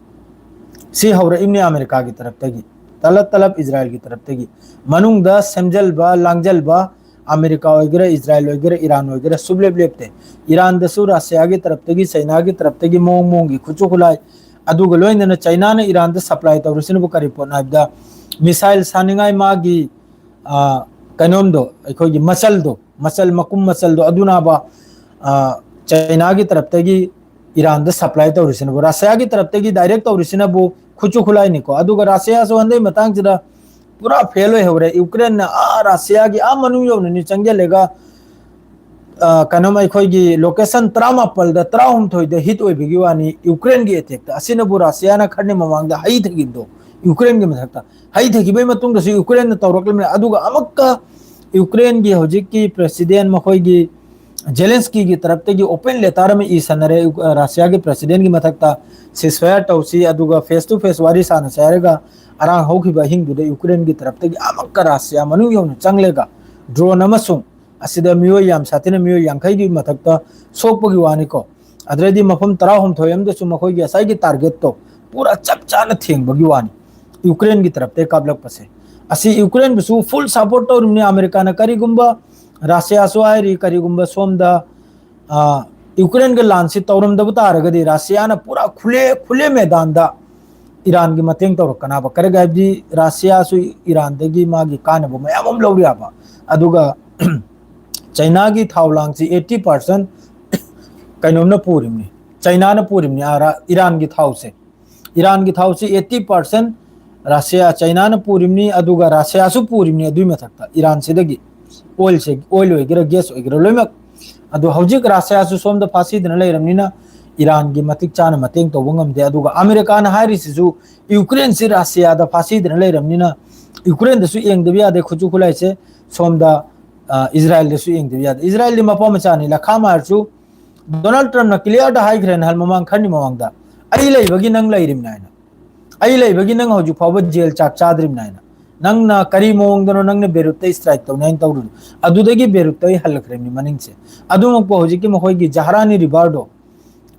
ꯁꯤ ꯍꯧꯔꯛꯏꯕꯅꯤ ꯑꯃꯦꯔꯤꯀꯥꯒꯤ ꯇꯔꯞꯇꯒꯤ, ꯇꯂꯞ ꯇꯂꯞ ꯏꯖꯔꯥꯏꯜꯒꯤ ꯇꯔꯞꯇꯒꯤ꯫ ꯃꯅꯨꯡꯗ ꯁꯦꯝꯖꯜꯕ ꯂꯥꯡꯖꯜꯕ ꯑꯃꯦꯔꯤꯀꯥ ꯑꯣꯏꯒꯦꯔꯥ, ꯏꯖꯔꯥꯏꯜ ꯑꯣꯏꯒꯦꯔꯥ, ꯏꯔꯥꯟ ꯑꯣꯏꯒꯦꯔꯥ, ꯁꯨꯞꯂꯦꯞ ꯂꯦꯞꯇꯦ꯫ ꯏꯔꯥꯟꯗꯁꯨ ꯔꯁꯤꯌꯥꯒꯤ ꯇꯔꯞꯇꯒꯤ, ꯆꯩꯅꯥꯒꯤ ꯇꯔꯞꯇꯒꯤ ꯃꯑꯣꯡ ꯃꯑꯣꯡꯒꯤ ꯈꯨꯠꯁꯨ ꯈꯨꯠꯂꯥꯏ, ꯑꯗꯨꯒ ꯂꯣꯏꯅꯅ ꯆꯩꯅꯥꯅ ꯏꯔꯥꯟꯗ supply ꯇꯧꯔꯤꯁꯤꯅꯕꯨ ꯀꯔꯤ ꯄꯣꯠꯅꯣ ꯍꯥꯏꯕꯗ, missile ꯁꯥꯅꯤꯡꯉꯥꯏ ꯃꯥꯒꯤ, ꯑ, ꯀꯩꯅꯣꯝꯗꯣ, ꯑꯩꯈꯣꯏꯒꯤ ꯃꯆꯜꯗꯣ, ꯃꯆꯜ, ꯃꯀꯨꯝ ꯃꯆꯜꯗꯣ, ꯑꯗꯨꯅꯕ, ꯑ, ꯆꯩꯅꯥꯒꯤ ꯇꯔꯞꯇꯒꯤ ꯏꯔꯥꯟꯗ supply ꯇꯧꯔꯤꯁꯤꯅꯕꯨ, ꯔꯁꯤꯌꯥꯒꯤ ꯇꯔꯞꯇꯒꯤ direct ꯇꯧꯔꯤꯁꯤꯅꯕꯨ ꯈꯨꯠꯁꯨ ꯈꯨꯠꯂꯥꯏꯅꯤꯀꯣ꯫ ꯑꯗꯨꯒ ꯔꯁꯤꯌꯥꯁꯨ ꯍꯟꯗꯛ ꯃꯇꯥꯡꯁꯤꯗ ꯄꯨꯔꯥ fail ꯑꯣꯏꯍꯧꯔꯦ꯫ ꯌꯨꯀ꯭ꯔꯦꯟꯅ ꯑꯥ ꯔꯁꯤꯌꯥꯒꯤ ꯑꯥ ꯃꯅꯨꯡ ꯌꯧꯅꯅꯤ ꯆꯪꯁꯤꯜꯂꯒ, ꯑ, ꯀꯩꯅꯣꯝ ꯑꯩꯈꯣꯏꯒꯤ location ꯇꯔꯥꯃꯥꯄꯜꯗ ꯇꯔꯥꯍꯨꯝꯗꯣꯏꯗ hit ꯑꯣꯏꯕꯒꯤ ꯋꯥꯅꯤ ꯌꯨꯀ꯭ꯔꯦꯟꯒꯤ attackꯇ꯫ ꯑꯁꯤꯅꯕꯨ ꯔꯁꯤꯌꯥꯅ ꯈꯔꯅꯤ ꯃꯃꯥꯡꯗ ꯍꯩꯊꯈꯤꯕꯗꯣ ꯌꯨꯀ꯭ꯔꯦꯟꯒꯤ ꯃꯊꯛꯇ, ꯍꯩꯊꯈꯤꯕꯒꯤ ꯃꯇꯨꯡꯗꯁꯨ ꯌꯨꯀ꯭ꯔꯦꯟꯅ ꯇꯧꯔꯛꯂꯤꯕꯅꯤ꯫ ꯑꯗꯨꯒ ꯑꯃꯨꯛꯀ ꯌꯨꯀ꯭ꯔꯦꯟꯒꯤ ꯍꯧꯖꯤꯛꯀꯤ president ꯃꯈꯣꯏꯒꯤ ꯖꯦꯂꯦꯟꯁꯀꯤꯒꯤ ꯇꯔꯞꯇꯒꯤ open letter ꯑꯃ ꯏꯁꯟꯅꯔꯦ, ꯑ, ꯔꯁꯤꯌꯥꯒꯤ presidentꯒꯤ ꯃꯊꯛꯇ ceasefire ꯇꯧꯁꯤ, ꯑꯗꯨꯒ face to face ꯋꯥꯔꯤ ꯁꯥꯟꯅꯁꯤ ꯍꯥꯏꯔꯒ ꯑꯔꯥꯡ ꯍꯧꯈꯤꯕ ꯑꯍꯤꯡꯗꯨꯗ ꯌꯨꯀ꯭ꯔꯦꯟꯒꯤ ꯇꯔꯞꯇꯒꯤ ꯑꯃꯨꯛꯀ ꯔꯁꯤꯌꯥ ꯃꯅꯨꯡ ꯌꯧꯅ ꯆꯪꯂꯒ drone ꯑꯃꯁꯨꯡ ꯑꯁꯤꯗ ꯃꯤꯑꯣꯏ ꯌꯥꯝ ꯁꯥꯊꯤꯅ ꯃꯤꯑꯣꯏ ꯌꯥꯡꯈꯩꯒꯤ ꯃꯊꯛꯇ ꯁꯣꯛꯄꯒꯤ ꯋꯥꯅꯤꯀꯣ꯫ ꯑꯗꯨꯗꯩꯗꯤ ꯃꯐꯝ ꯇꯔꯥꯍꯨꯝꯗꯣꯏ ꯑꯃꯗꯁꯨ ꯃꯈꯣꯏꯒꯤ ꯉꯁꯥꯏꯒꯤ targetꯇꯣ ꯄꯨꯔꯥ ꯆꯞ ꯆꯥꯅ ꯊꯦꯡꯕꯒꯤ ꯋꯥꯅꯤ ꯌꯨꯀ꯭ꯔꯦꯟꯒꯤ ꯇꯔꯞꯇꯒꯤ ꯀꯥꯞꯂꯛꯄꯁꯦ꯫ ꯑꯁꯤ ꯌꯨꯀ꯭ꯔꯦꯟꯕꯨꯁꯨ full support ꯇꯧꯔꯤꯕꯅꯤ ꯑꯃꯦꯔꯤꯀꯥꯅ꯫ ꯀꯔꯤꯒꯨꯝꯕ ꯔꯁꯤꯌꯥꯁꯨ ꯍꯥꯏꯔꯤ, ꯀꯔꯤꯒꯨꯝꯕ ꯁꯣꯝꯗ, ꯑ, ꯌꯨꯀ꯭ꯔꯦꯟꯒ ꯂꯥꯟꯁꯤ ꯇꯧꯔꯝꯗꯕ ꯇꯥꯔꯒꯗꯤ ꯔꯁꯤꯌꯥꯅ ꯄꯨꯔꯥ ꯈꯨꯂꯦ, ꯈꯨꯂꯦ ꯃꯦꯗꯥꯟꯗ ꯏꯔꯥꯟꯒꯤ ꯃꯇꯦꯡ ꯇꯧꯔꯛꯀꯅꯕ꯫ ꯀꯔꯤꯒꯤ ꯍꯥꯏꯕꯗꯤ ꯔꯁꯤꯌꯥꯁꯨ ꯏꯔꯥꯟꯗꯒꯤ ꯃꯥꯒꯤ ꯀꯥꯟꯅꯕ ꯃꯌꯥꯝ ꯑꯃ ꯂꯧꯔꯤ ꯍꯥꯏꯕ꯫ ꯑꯗꯨꯒ ꯆꯩꯅꯥꯒꯤ ꯊꯥꯎ ꯂꯥꯡꯁꯤ eighty percent ꯀꯩꯅꯣꯝꯅ ꯄꯨꯔꯤꯕꯅꯤ, ꯆꯩꯅꯥꯅ ꯄꯨꯔꯤꯕꯅꯤ, ꯑꯥ, ꯔ-, ꯏꯔꯥꯟꯒꯤ ꯊꯥꯎꯁꯦ꯫ ꯏꯔꯥꯟꯒꯤ ꯊꯥꯎꯁꯤ eighty percent ꯔꯁꯤꯌꯥ, ꯆꯩꯅꯥꯅ ꯄꯨꯔꯤꯕꯅꯤ, ꯑꯗꯨꯒ ꯔꯁꯤꯌꯥꯁꯨ ꯄꯨꯔꯤꯕꯅꯤ ꯑꯗꯨꯏ ꯃꯊꯛꯇ ꯏꯔꯥꯟꯁꯤꯗꯒꯤ꯫ ꯑꯣꯏꯜꯁꯦ, ꯑꯣꯏꯜ ꯑꯣꯏꯒꯦꯔꯥ, gas ꯑꯣꯏꯒꯦꯔꯥ, ꯂꯣꯏꯅꯃꯛ꯫ ꯑꯗꯣ ꯍꯧꯖꯤꯛ ꯔꯁꯤꯌꯥꯁꯨ ꯁꯣꯝꯗ ꯐꯥꯁꯤꯗꯅ ꯂꯩꯔꯕꯅꯤꯅ ꯏꯔꯥꯟꯒꯤ ꯃꯇꯤꯛ ꯆꯥꯅ ꯃꯇꯦꯡ ꯇꯧꯕ ꯉꯝꯗꯦ꯫ ꯑꯗꯨꯒ ꯑꯃꯦꯔꯤꯀꯥꯅ ꯍꯥꯏꯔꯤꯁꯤꯁꯨ ꯌꯨꯀ꯭ꯔꯦꯟꯁꯤ ꯔꯁꯤꯌꯥꯗ ꯐꯥꯁꯤꯗꯅ ꯂꯩꯔꯕꯅꯤꯅ ꯌꯨꯀ꯭ꯔꯦꯟꯗꯁꯨ ꯌꯦꯡꯗꯕ ꯌꯥꯗꯦ ꯈꯨꯠꯁꯨ ꯈꯨꯠꯂꯥꯏꯁꯦ꯫ ꯁꯣꯝꯗ, ꯑ, ꯏꯖꯔꯥꯏꯜꯗꯁꯨ ꯌꯦꯡꯗꯕ ꯌꯥꯗꯦ꯫ ꯏꯖꯔꯥꯏꯜꯗꯤ ꯃꯄꯥ ꯃꯆꯥꯅꯤ, ꯂꯈꯥꯝ ꯍꯥꯏꯔꯁꯨ ꯗꯣꯅꯥꯜꯗ ꯇ꯭ꯔꯝꯞꯅ clearꯗ ꯍꯥꯏꯈ꯭ꯔꯦ ꯅꯍꯥꯟ ꯃꯃꯥꯡ ꯈꯔꯅꯤ ꯃꯃꯥꯡꯗ, "ꯑꯩ ꯂꯩꯕꯒꯤ ꯅꯪ ꯂꯩꯔꯤꯕꯅꯤ" ꯍꯥꯏꯅ꯫ "ꯑꯩ ꯂꯩꯕꯒꯤ ꯅꯪ ꯍꯧꯖꯤꯛ ꯐꯥꯎꯕ ꯖꯦꯜ ꯆꯥꯛ ꯆꯥꯗ꯭ꯔꯤꯕꯅꯤ" ꯍꯥꯏꯅ꯫ ꯅꯪꯅ ꯀꯔꯤ ꯃꯑꯣꯡꯗꯅꯣ ꯅꯪꯅ ꯕꯦꯔꯨꯠꯇ strike ꯇꯧꯅꯤ ꯍꯥꯏꯅ ꯇꯧꯔꯨꯅꯣ? ꯑꯗꯨꯗꯒꯤ ꯕꯦꯔꯨꯠꯇ ꯑꯩ ꯍꯜꯂꯛꯈ꯭ꯔꯦ ꯃꯤ ꯃꯅꯤꯡꯁꯦ꯫ ꯑꯗꯨꯃꯛꯄꯨ ꯍꯧꯖꯤꯛꯀꯤ ꯃꯈꯣꯏꯒꯤ ꯖꯍꯔꯥꯅꯤ river ꯗꯣ,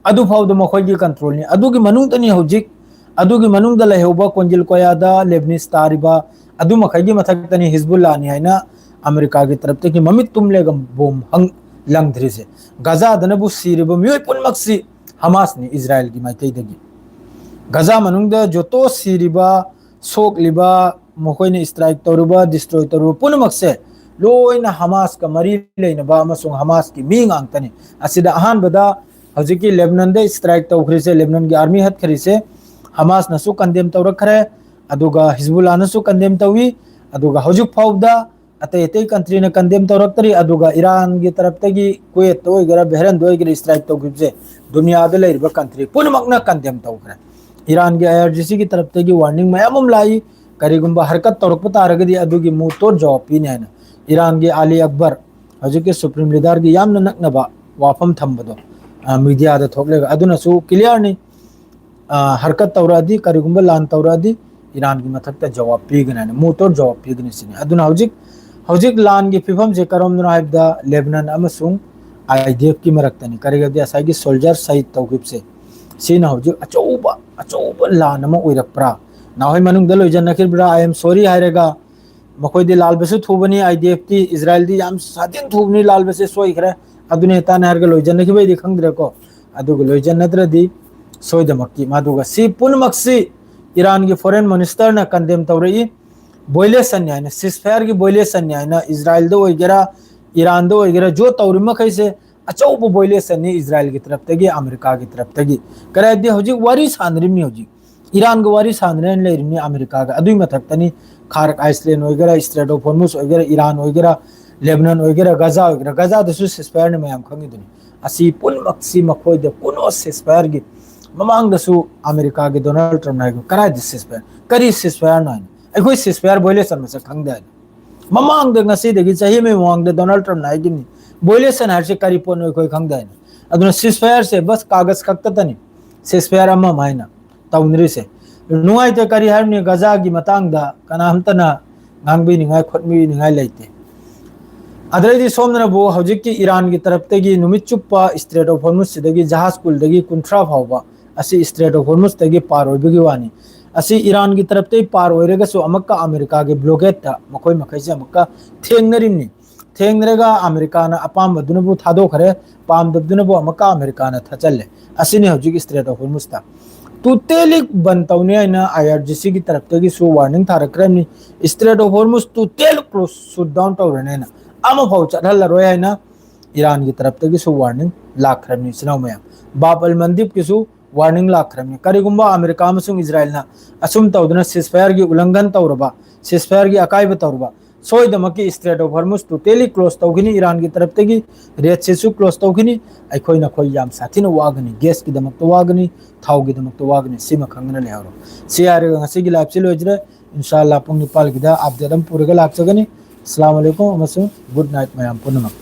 ꯑꯗꯨ ꯐꯥꯎꯗ ꯃꯈꯣꯏꯒꯤ control ꯅꯤ꯫ ꯑꯗꯨꯒꯤ ꯃꯅꯨꯡꯗꯅꯤ ꯍꯧꯖꯤꯛ, ꯑꯗꯨꯒꯤ ꯃꯅꯨꯡꯗ ꯂꯩꯍꯧꯕ ꯀꯣꯟꯖꯤꯜ ꯀꯣꯌꯥꯗ Lebanese ꯇꯥꯔꯤꯕ ꯑꯗꯨ ꯃꯈꯩꯒꯤ ꯃꯊꯛꯇꯅꯤ ꯍꯤꯖꯕꯨꯜꯂꯥꯅꯤ ꯍꯥꯏꯅ ꯑꯃꯦꯔꯤꯀꯥꯒꯤ ꯇꯔꯞꯇꯒꯤ ꯃꯃꯤꯠ ꯇꯨꯝꯂꯒ bomb ꯍꯪ ꯂꯪꯗ꯭ꯔꯤꯁꯦ꯫ ꯒꯖꯥꯗꯅꯕꯨ ꯁꯤꯔꯤꯕ ꯃꯤꯑꯣꯏ ꯄꯨꯝꯅꯃꯛꯁꯤ ꯍꯃꯥꯁꯅꯤ, ꯏꯖꯔꯥꯏꯜꯒꯤ ꯃꯥꯏꯀꯩꯗꯒꯤ꯫ ꯒꯖꯥ ꯃꯅꯨꯡꯗ ꯖꯣꯇꯣ ꯁꯤꯔꯤꯕ, ꯁꯣꯛꯂꯤꯕ, ꯃꯈꯣꯏꯅ strike ꯇꯧꯔꯤꯕ, destroy ꯇꯧꯔꯤꯕ ꯄꯨꯝꯅꯃꯛꯁꯦ ꯂꯣꯏꯅ ꯍꯃꯥꯁꯀ ꯃꯔꯤ ꯂꯩꯅꯕ ꯑꯃꯁꯨꯡ ꯍꯃꯥꯁꯀꯤ ꯃꯤ ꯉꯥꯛꯇꯅꯤ꯫ ꯑꯁꯤꯗ ꯑꯍꯥꯟꯕꯗ ꯍꯧꯖꯤꯛꯀꯤ ꯂꯦꯕꯅꯟꯗ strike ꯇꯧꯈ꯭ꯔꯤꯁꯦ, ꯂꯦꯕꯅꯟꯒꯤ army ꯍꯠꯈ꯭ꯔꯤꯁꯦ, ꯍꯃꯥꯁꯅꯁꯨ condemn ꯇꯧꯔꯛꯈ꯭ꯔꯦ, ꯑꯗꯨꯒ ꯍꯤꯖꯕꯨꯜꯂꯥꯅꯁꯨ condemn ꯇꯧꯏ꯫ ꯑꯗꯨꯒ ꯍꯧꯖꯤꯛ ꯐꯥꯎꯕꯗ ꯑꯇꯩ ꯑꯇꯩ country ꯅ condemn ꯇꯧꯔꯛꯇ꯭ꯔꯤ꯫ ꯑꯗꯨꯒ ꯏꯔꯥꯟꯒꯤ ꯇꯔꯞꯇꯒꯤ ꯀꯨꯋꯦꯠꯇ ꯑꯣꯏꯒꯦꯔꯥ, ꯕꯍꯔꯦꯟꯗ ꯑꯣꯏꯒꯦꯔꯥ, strike ꯇꯧꯈꯤꯕꯁꯦ ꯗꯨꯅꯤꯌꯥꯗ ꯂꯩꯔꯤꯕ country ꯄꯨꯝꯅꯃꯛꯅ condemn ꯇꯧꯈ꯭ꯔꯦ꯫ ꯏꯔꯥꯟꯒꯤ IRGC ꯒꯤ ꯇꯔꯞꯇꯒꯤ warning ꯃꯌꯥꯝ ꯑꯃ ꯂꯥꯛꯏ, ꯀꯔꯤꯒꯨꯝꯕ ꯍꯔꯀꯠ ꯇꯧꯔꯛꯄ ꯇꯥꯔꯒꯗꯤ ꯑꯗꯨꯒꯤ ꯃꯨ ꯇꯣꯠ ꯖꯋꯥꯕ ꯄꯤꯅꯤ ꯍꯥꯏꯅ꯫ ꯏꯔꯥꯟꯒꯤ ꯑꯂꯤ ꯑꯛꯕꯔ, ꯍꯧꯖꯤꯛꯀꯤ supreme leader ꯒꯤ ꯌꯥꯝꯅ ꯅꯛꯅꯕ ꯋꯥꯐꯝ ꯊꯝꯕꯗꯣ, ꯑ, media ꯗ ꯊꯣꯛꯂꯒ, ꯑꯗꯨꯅꯁꯨ clear ꯅꯤ꯫ ꯑ, ꯍꯔꯀꯠ ꯇꯧꯔꯛꯑꯗꯤ, ꯀꯔꯤꯒꯨꯝꯕ ꯂꯥꯟ ꯇꯧꯔꯛꯑꯗꯤ, ꯏꯔꯥꯟꯒꯤ ꯃꯊꯛꯇ ꯖꯋꯥꯕ ꯄꯤꯒꯅꯤ ꯍꯥꯏꯅ, ꯃꯨ ꯇꯣꯠ ꯖꯋꯥꯕ ꯄꯤꯒꯅꯤ ꯁꯤꯅꯤ꯫ ꯑꯗꯨꯅ ꯍꯧꯖꯤꯛ, ꯍꯧꯖꯤꯛ ꯂꯥꯟꯒꯤ ꯐꯤꯕꯝꯁꯦ ꯀꯔꯝꯕꯅꯣ ꯍꯥꯏꯕꯗ, ꯂꯦꯕꯅꯟ ꯑꯃꯁꯨꯡ IDF ꯀꯤ ꯃꯔꯛꯇꯅꯤ꯫ ꯀꯔꯤꯒꯤꯅꯣꯗꯤ ꯉꯁꯥꯏꯒꯤ soldier ꯁꯍꯤꯗ ꯇꯧꯈꯤꯕꯁꯦ, ꯁꯤꯅ ꯍꯧꯖꯤꯛ ꯑꯆꯧꯕ, ꯑꯆꯧꯕ ꯂꯥꯟ ꯑꯃ ꯑꯣꯏꯔꯛꯄ꯭ꯔꯥ? ꯅꯍꯥꯟꯋꯥꯏ ꯃꯅꯨꯡꯗ ꯂꯣꯏꯁꯤꯟꯅꯈꯤꯕ꯭ꯔꯥ? I am sorry ꯍꯥꯏꯔꯒ, ꯃꯈꯣꯏꯗꯤ ꯂꯥꯜꯕꯁꯨ ꯊꯨꯕꯅꯤ, IDF ꯇꯤ, ꯏꯖꯔꯥꯏꯜꯗꯤ ꯌꯥꯝ ꯁꯥꯊꯤꯅ ꯊꯨꯕꯅꯤ, ꯂꯥꯜꯕꯁꯦ ꯁꯣꯏꯈ꯭ꯔꯦ꯫ ꯑꯗꯨꯅꯦ ꯇꯥꯅꯦ ꯍꯥꯏꯔꯒ ꯂꯣꯏꯁꯤꯟꯅꯈꯤꯕꯩꯗꯤ ꯈꯪꯗ꯭ꯔꯦꯀꯣ꯫ ꯑꯗꯨꯒ ꯂꯣꯏꯁꯤꯟꯅꯗ꯭ꯔꯗꯤ ꯁꯣꯏꯗꯃꯛꯀꯤ, ꯃꯗꯨꯒ ꯁꯤ ꯄꯨꯝꯅꯃꯛꯁꯤ ꯏꯔꯥꯟꯒꯤ foreign minister ꯅ condemn ꯇꯧꯔꯛꯏ꯫ Violation ꯅꯤ ꯍꯥꯏꯅ, ceasefire ꯒꯤ violation ꯅꯤ ꯍꯥꯏꯅ, ꯏꯖꯔꯥꯏꯜꯗ ꯑꯣꯏꯒꯦꯔꯥ, ꯏꯔꯥꯟꯗ ꯑꯣꯏꯒꯦꯔꯥ, ꯖꯣ ꯇꯧꯔꯤ ꯃꯈꯩꯁꯦ ꯑꯆꯧꯕ violation ꯅꯤ ꯏꯖꯔꯥꯏꯜꯒꯤ ꯇꯔꯞꯇꯒꯤ, ꯑꯃꯦꯔꯤꯀꯥꯒꯤ ꯇꯔꯞꯇꯒꯤ꯫ ꯀꯔꯤ ꯍꯥꯏꯗꯤ ꯍꯧꯖꯤꯛ ꯋꯥꯔꯤ ꯁꯥꯟꯅꯔꯤꯕꯅꯤ, ꯍꯧꯖꯤꯛ ꯏꯔꯥꯟꯒ ꯋꯥꯔꯤ ꯁꯥꯟꯅꯔꯦꯅ ꯂꯩꯔꯤꯕꯅꯤ ꯑꯃꯦꯔꯤꯀꯥꯒ꯫ ꯑꯗꯨꯒꯤ ꯃꯊꯛꯇꯅꯤ ꯈꯥꯔꯛ ꯑꯥꯏꯁꯂꯦꯟ ꯑꯣꯏꯒꯦꯔꯥ, Strait of Hormuz ꯑꯣꯏꯒꯦꯔꯥ, ꯏꯔꯥꯟ ꯑꯣꯏꯒꯦꯔꯥ, ꯂꯦꯕꯅꯟ ꯑꯣꯏꯒꯦꯔꯥ, ꯒꯖꯥ ꯑꯣꯏꯒꯦꯔꯥ, ꯒꯖꯥꯗꯁꯨ ceasefire ꯅꯤ ꯃꯌꯥꯝ ꯈꯪꯉꯤꯗꯨꯅꯤ꯫ ꯑꯁꯤ ꯄꯨꯝꯅꯃꯛꯁꯤ ꯃꯈꯣꯏꯗ ꯀꯨꯅꯣ ceasefire ꯒꯤ ꯃꯃꯥꯡꯗꯁꯨ ꯑꯃꯦꯔꯤꯀꯥꯒꯤ ꯗꯣꯅꯥꯜꯗ ꯇ꯭ꯔꯝꯞꯅ ꯍꯥꯏꯕ, "ꯀꯗꯥꯏꯗ ceasefire? ꯀꯔꯤ ceasefire ꯅꯣ?" ꯍꯥꯏꯅ꯫ "ꯑꯩꯈꯣꯏ ceasefire violation ꯃꯁꯛ ꯈꯪꯗꯦ" ꯍꯥꯏꯅ꯫ ꯃꯃꯥꯡꯗ, ꯉꯁꯤꯗꯒꯤ ꯆꯍꯤ ꯑꯃꯒꯤ ꯃꯃꯥꯡꯗ ꯗꯣꯅꯥꯜꯗ ꯇ꯭ꯔꯝꯞꯅ ꯍꯥꯏꯈꯤꯕꯅꯤ, "Violation ꯍꯥꯏꯔꯤꯁꯦ ꯀꯔꯤ ꯄꯣꯠꯅꯣ ꯑꯩꯈꯣꯏ ꯈꯪꯗꯦ" ꯍꯥꯏꯅ꯫ ꯑꯗꯨꯅ ceasefire ꯁꯦ ꯕꯁ ꯀꯥꯒꯖ ꯈꯛꯇꯇꯅꯤ ceasefire ꯑꯃ ꯑꯃ ꯍꯥꯏꯅ ꯇꯧꯅꯔꯤꯁꯦ꯫ ꯅꯨꯡꯉꯥꯏꯇꯦ꯫ ꯀꯔꯤ ꯍꯥꯏꯔꯨꯅꯤ, ꯒꯖꯥꯒꯤ ꯃꯇꯥꯡꯗ ꯀꯅꯥꯝꯇꯅ ꯉꯥꯡꯕꯤꯅꯤꯡꯉꯥꯏ ꯈꯣꯠꯄꯤꯅꯤꯡꯉꯥꯏ ꯂꯩꯇꯦ꯫ ꯑꯗꯩꯗꯤ ꯁꯣꯝꯗꯅꯕꯨ ꯍꯧꯖꯤꯛꯀꯤ ꯏꯔꯥꯟꯒꯤ ꯇꯔꯞꯇꯒꯤ ꯅꯨꯃꯤꯠ ꯆꯨꯞꯄ Strait of Hormuz ꯁꯤꯗꯒꯤ ꯖꯍꯥꯖ ꯀꯨꯜꯗꯒꯤ ꯀꯨꯟꯊ꯭ꯔꯥ ꯐꯥꯎꯕ ꯑꯁꯤ Strait of Hormuz ꯇꯒꯤ ꯄꯥꯔ ꯑꯣꯏꯕꯒꯤ ꯋꯥꯅꯤ꯫ ꯑꯁꯤ ꯏꯔꯥꯟꯒꯤ ꯇꯔꯞꯇꯒꯤ ꯄꯥꯔ ꯑꯣꯏꯔꯒꯁꯨ ꯑꯃꯨꯛꯀ ꯑꯃꯦꯔꯤꯀꯥꯒꯤ blockade ꯇ ꯃꯈꯣꯏ ꯃꯈꯩꯁꯦ ꯑꯃꯨꯛꯀ ꯊꯦꯡꯅꯔꯤꯕꯅꯤ꯫ ꯊꯦꯡꯅꯔꯒ ꯑꯃꯦꯔꯤꯀꯥꯅ ꯑꯄꯥꯝꯕꯗꯨꯅꯕꯨ ꯊꯥꯗꯣꯛꯈ꯭ꯔꯦ, ꯄꯥꯝꯗꯕꯗꯨꯅꯕꯨ ꯑꯃꯨꯛꯀ ꯑꯃꯦꯔꯤꯀꯥꯅ ꯊꯠꯆꯜꯂꯦ꯫ ꯑꯁꯤꯅꯤ ꯍꯧꯖꯤꯛ Strait of Hormuz ꯇ totally ꯕꯟ ꯇꯧꯅꯤ ꯍꯥꯏꯅ I R G C ꯒꯤ ꯇꯔꯞꯇꯒꯤꯁꯨ warning ꯊꯥꯔꯛꯈ꯭ꯔꯕꯅꯤ꯫ Strait of Hormuz totally close, shut down ꯇꯧꯔꯅꯤ ꯍꯥꯏꯅ, ꯑꯃꯐꯥꯎ ꯆꯠꯍꯜꯂꯔꯣꯏ ꯍꯥꯏꯅ ꯏꯔꯥꯟꯒꯤ ꯇꯔꯞꯇꯒꯤꯁꯨ warning ꯂꯥꯛꯈ꯭ꯔꯕꯅꯤ꯫ ꯏꯆꯤꯟ ꯏꯅꯥꯎ ꯃꯌꯥꯝ, ꯕꯥꯕ ꯑꯜ ꯃꯟꯗꯤꯕꯀꯤꯁꯨ warning ꯂꯥꯛꯈ꯭ꯔꯕꯅꯤ꯫ ꯀꯔꯤꯒꯨꯝꯕ ꯑꯃꯦꯔꯤꯀꯥ ꯑꯃꯁꯨꯡ ꯏꯖꯔꯥꯏꯜꯅ ꯑꯁꯨꯝ ꯇꯧꯗꯨꯅ ceasefire ꯒꯤ ꯎꯜꯂꯪꯘꯟ ꯇꯧꯔꯕ, ceasefire ꯒꯤ ꯑꯀꯥꯏꯕ ꯇꯧꯔꯕ, ꯁꯣꯏꯗꯃꯛꯀꯤ Strait of Hormuz totally close ꯇꯧꯈꯤꯅꯤ꯫ ꯏꯔꯥꯟꯒꯤ ꯇꯔꯞꯇꯒꯤ Red Sea ꯁꯨ close ꯇꯧꯈꯤꯅꯤ꯫ ꯑꯩꯈꯣꯏ ꯅꯈꯣꯏ ꯌꯥꯝ ꯁꯥꯊꯤꯅ ꯋꯥꯒꯅꯤ, gas ꯀꯤꯗꯃꯛꯇ ꯋꯥꯒꯅꯤ, ꯊꯥꯎꯒꯤꯗꯃꯛꯇ ꯋꯥꯒꯅꯤ꯫ ꯁꯤꯃ ꯈꯪꯗꯨꯅ ꯂꯩꯍꯧꯔꯣ꯫ ꯁꯤ ꯍꯥꯏꯔꯒ ꯉꯁꯤꯒꯤ live ꯁꯤ ꯂꯣꯏꯖꯔꯦ꯫ ꯏꯟꯁꯥ ꯑꯜꯂꯥ ꯄꯨꯡ ꯅꯤꯄꯥꯜꯒꯤꯗ update ꯑꯃ ꯄꯨꯔꯒ ꯂꯥꯛꯆꯒꯅꯤ꯫ ꯑꯁꯂꯥꯃꯨ ꯑꯂꯩꯀꯨꯝ ꯑꯃꯁꯨꯡ good night ꯃꯌꯥꯝ ꯄꯨꯝꯅꯃꯛ꯫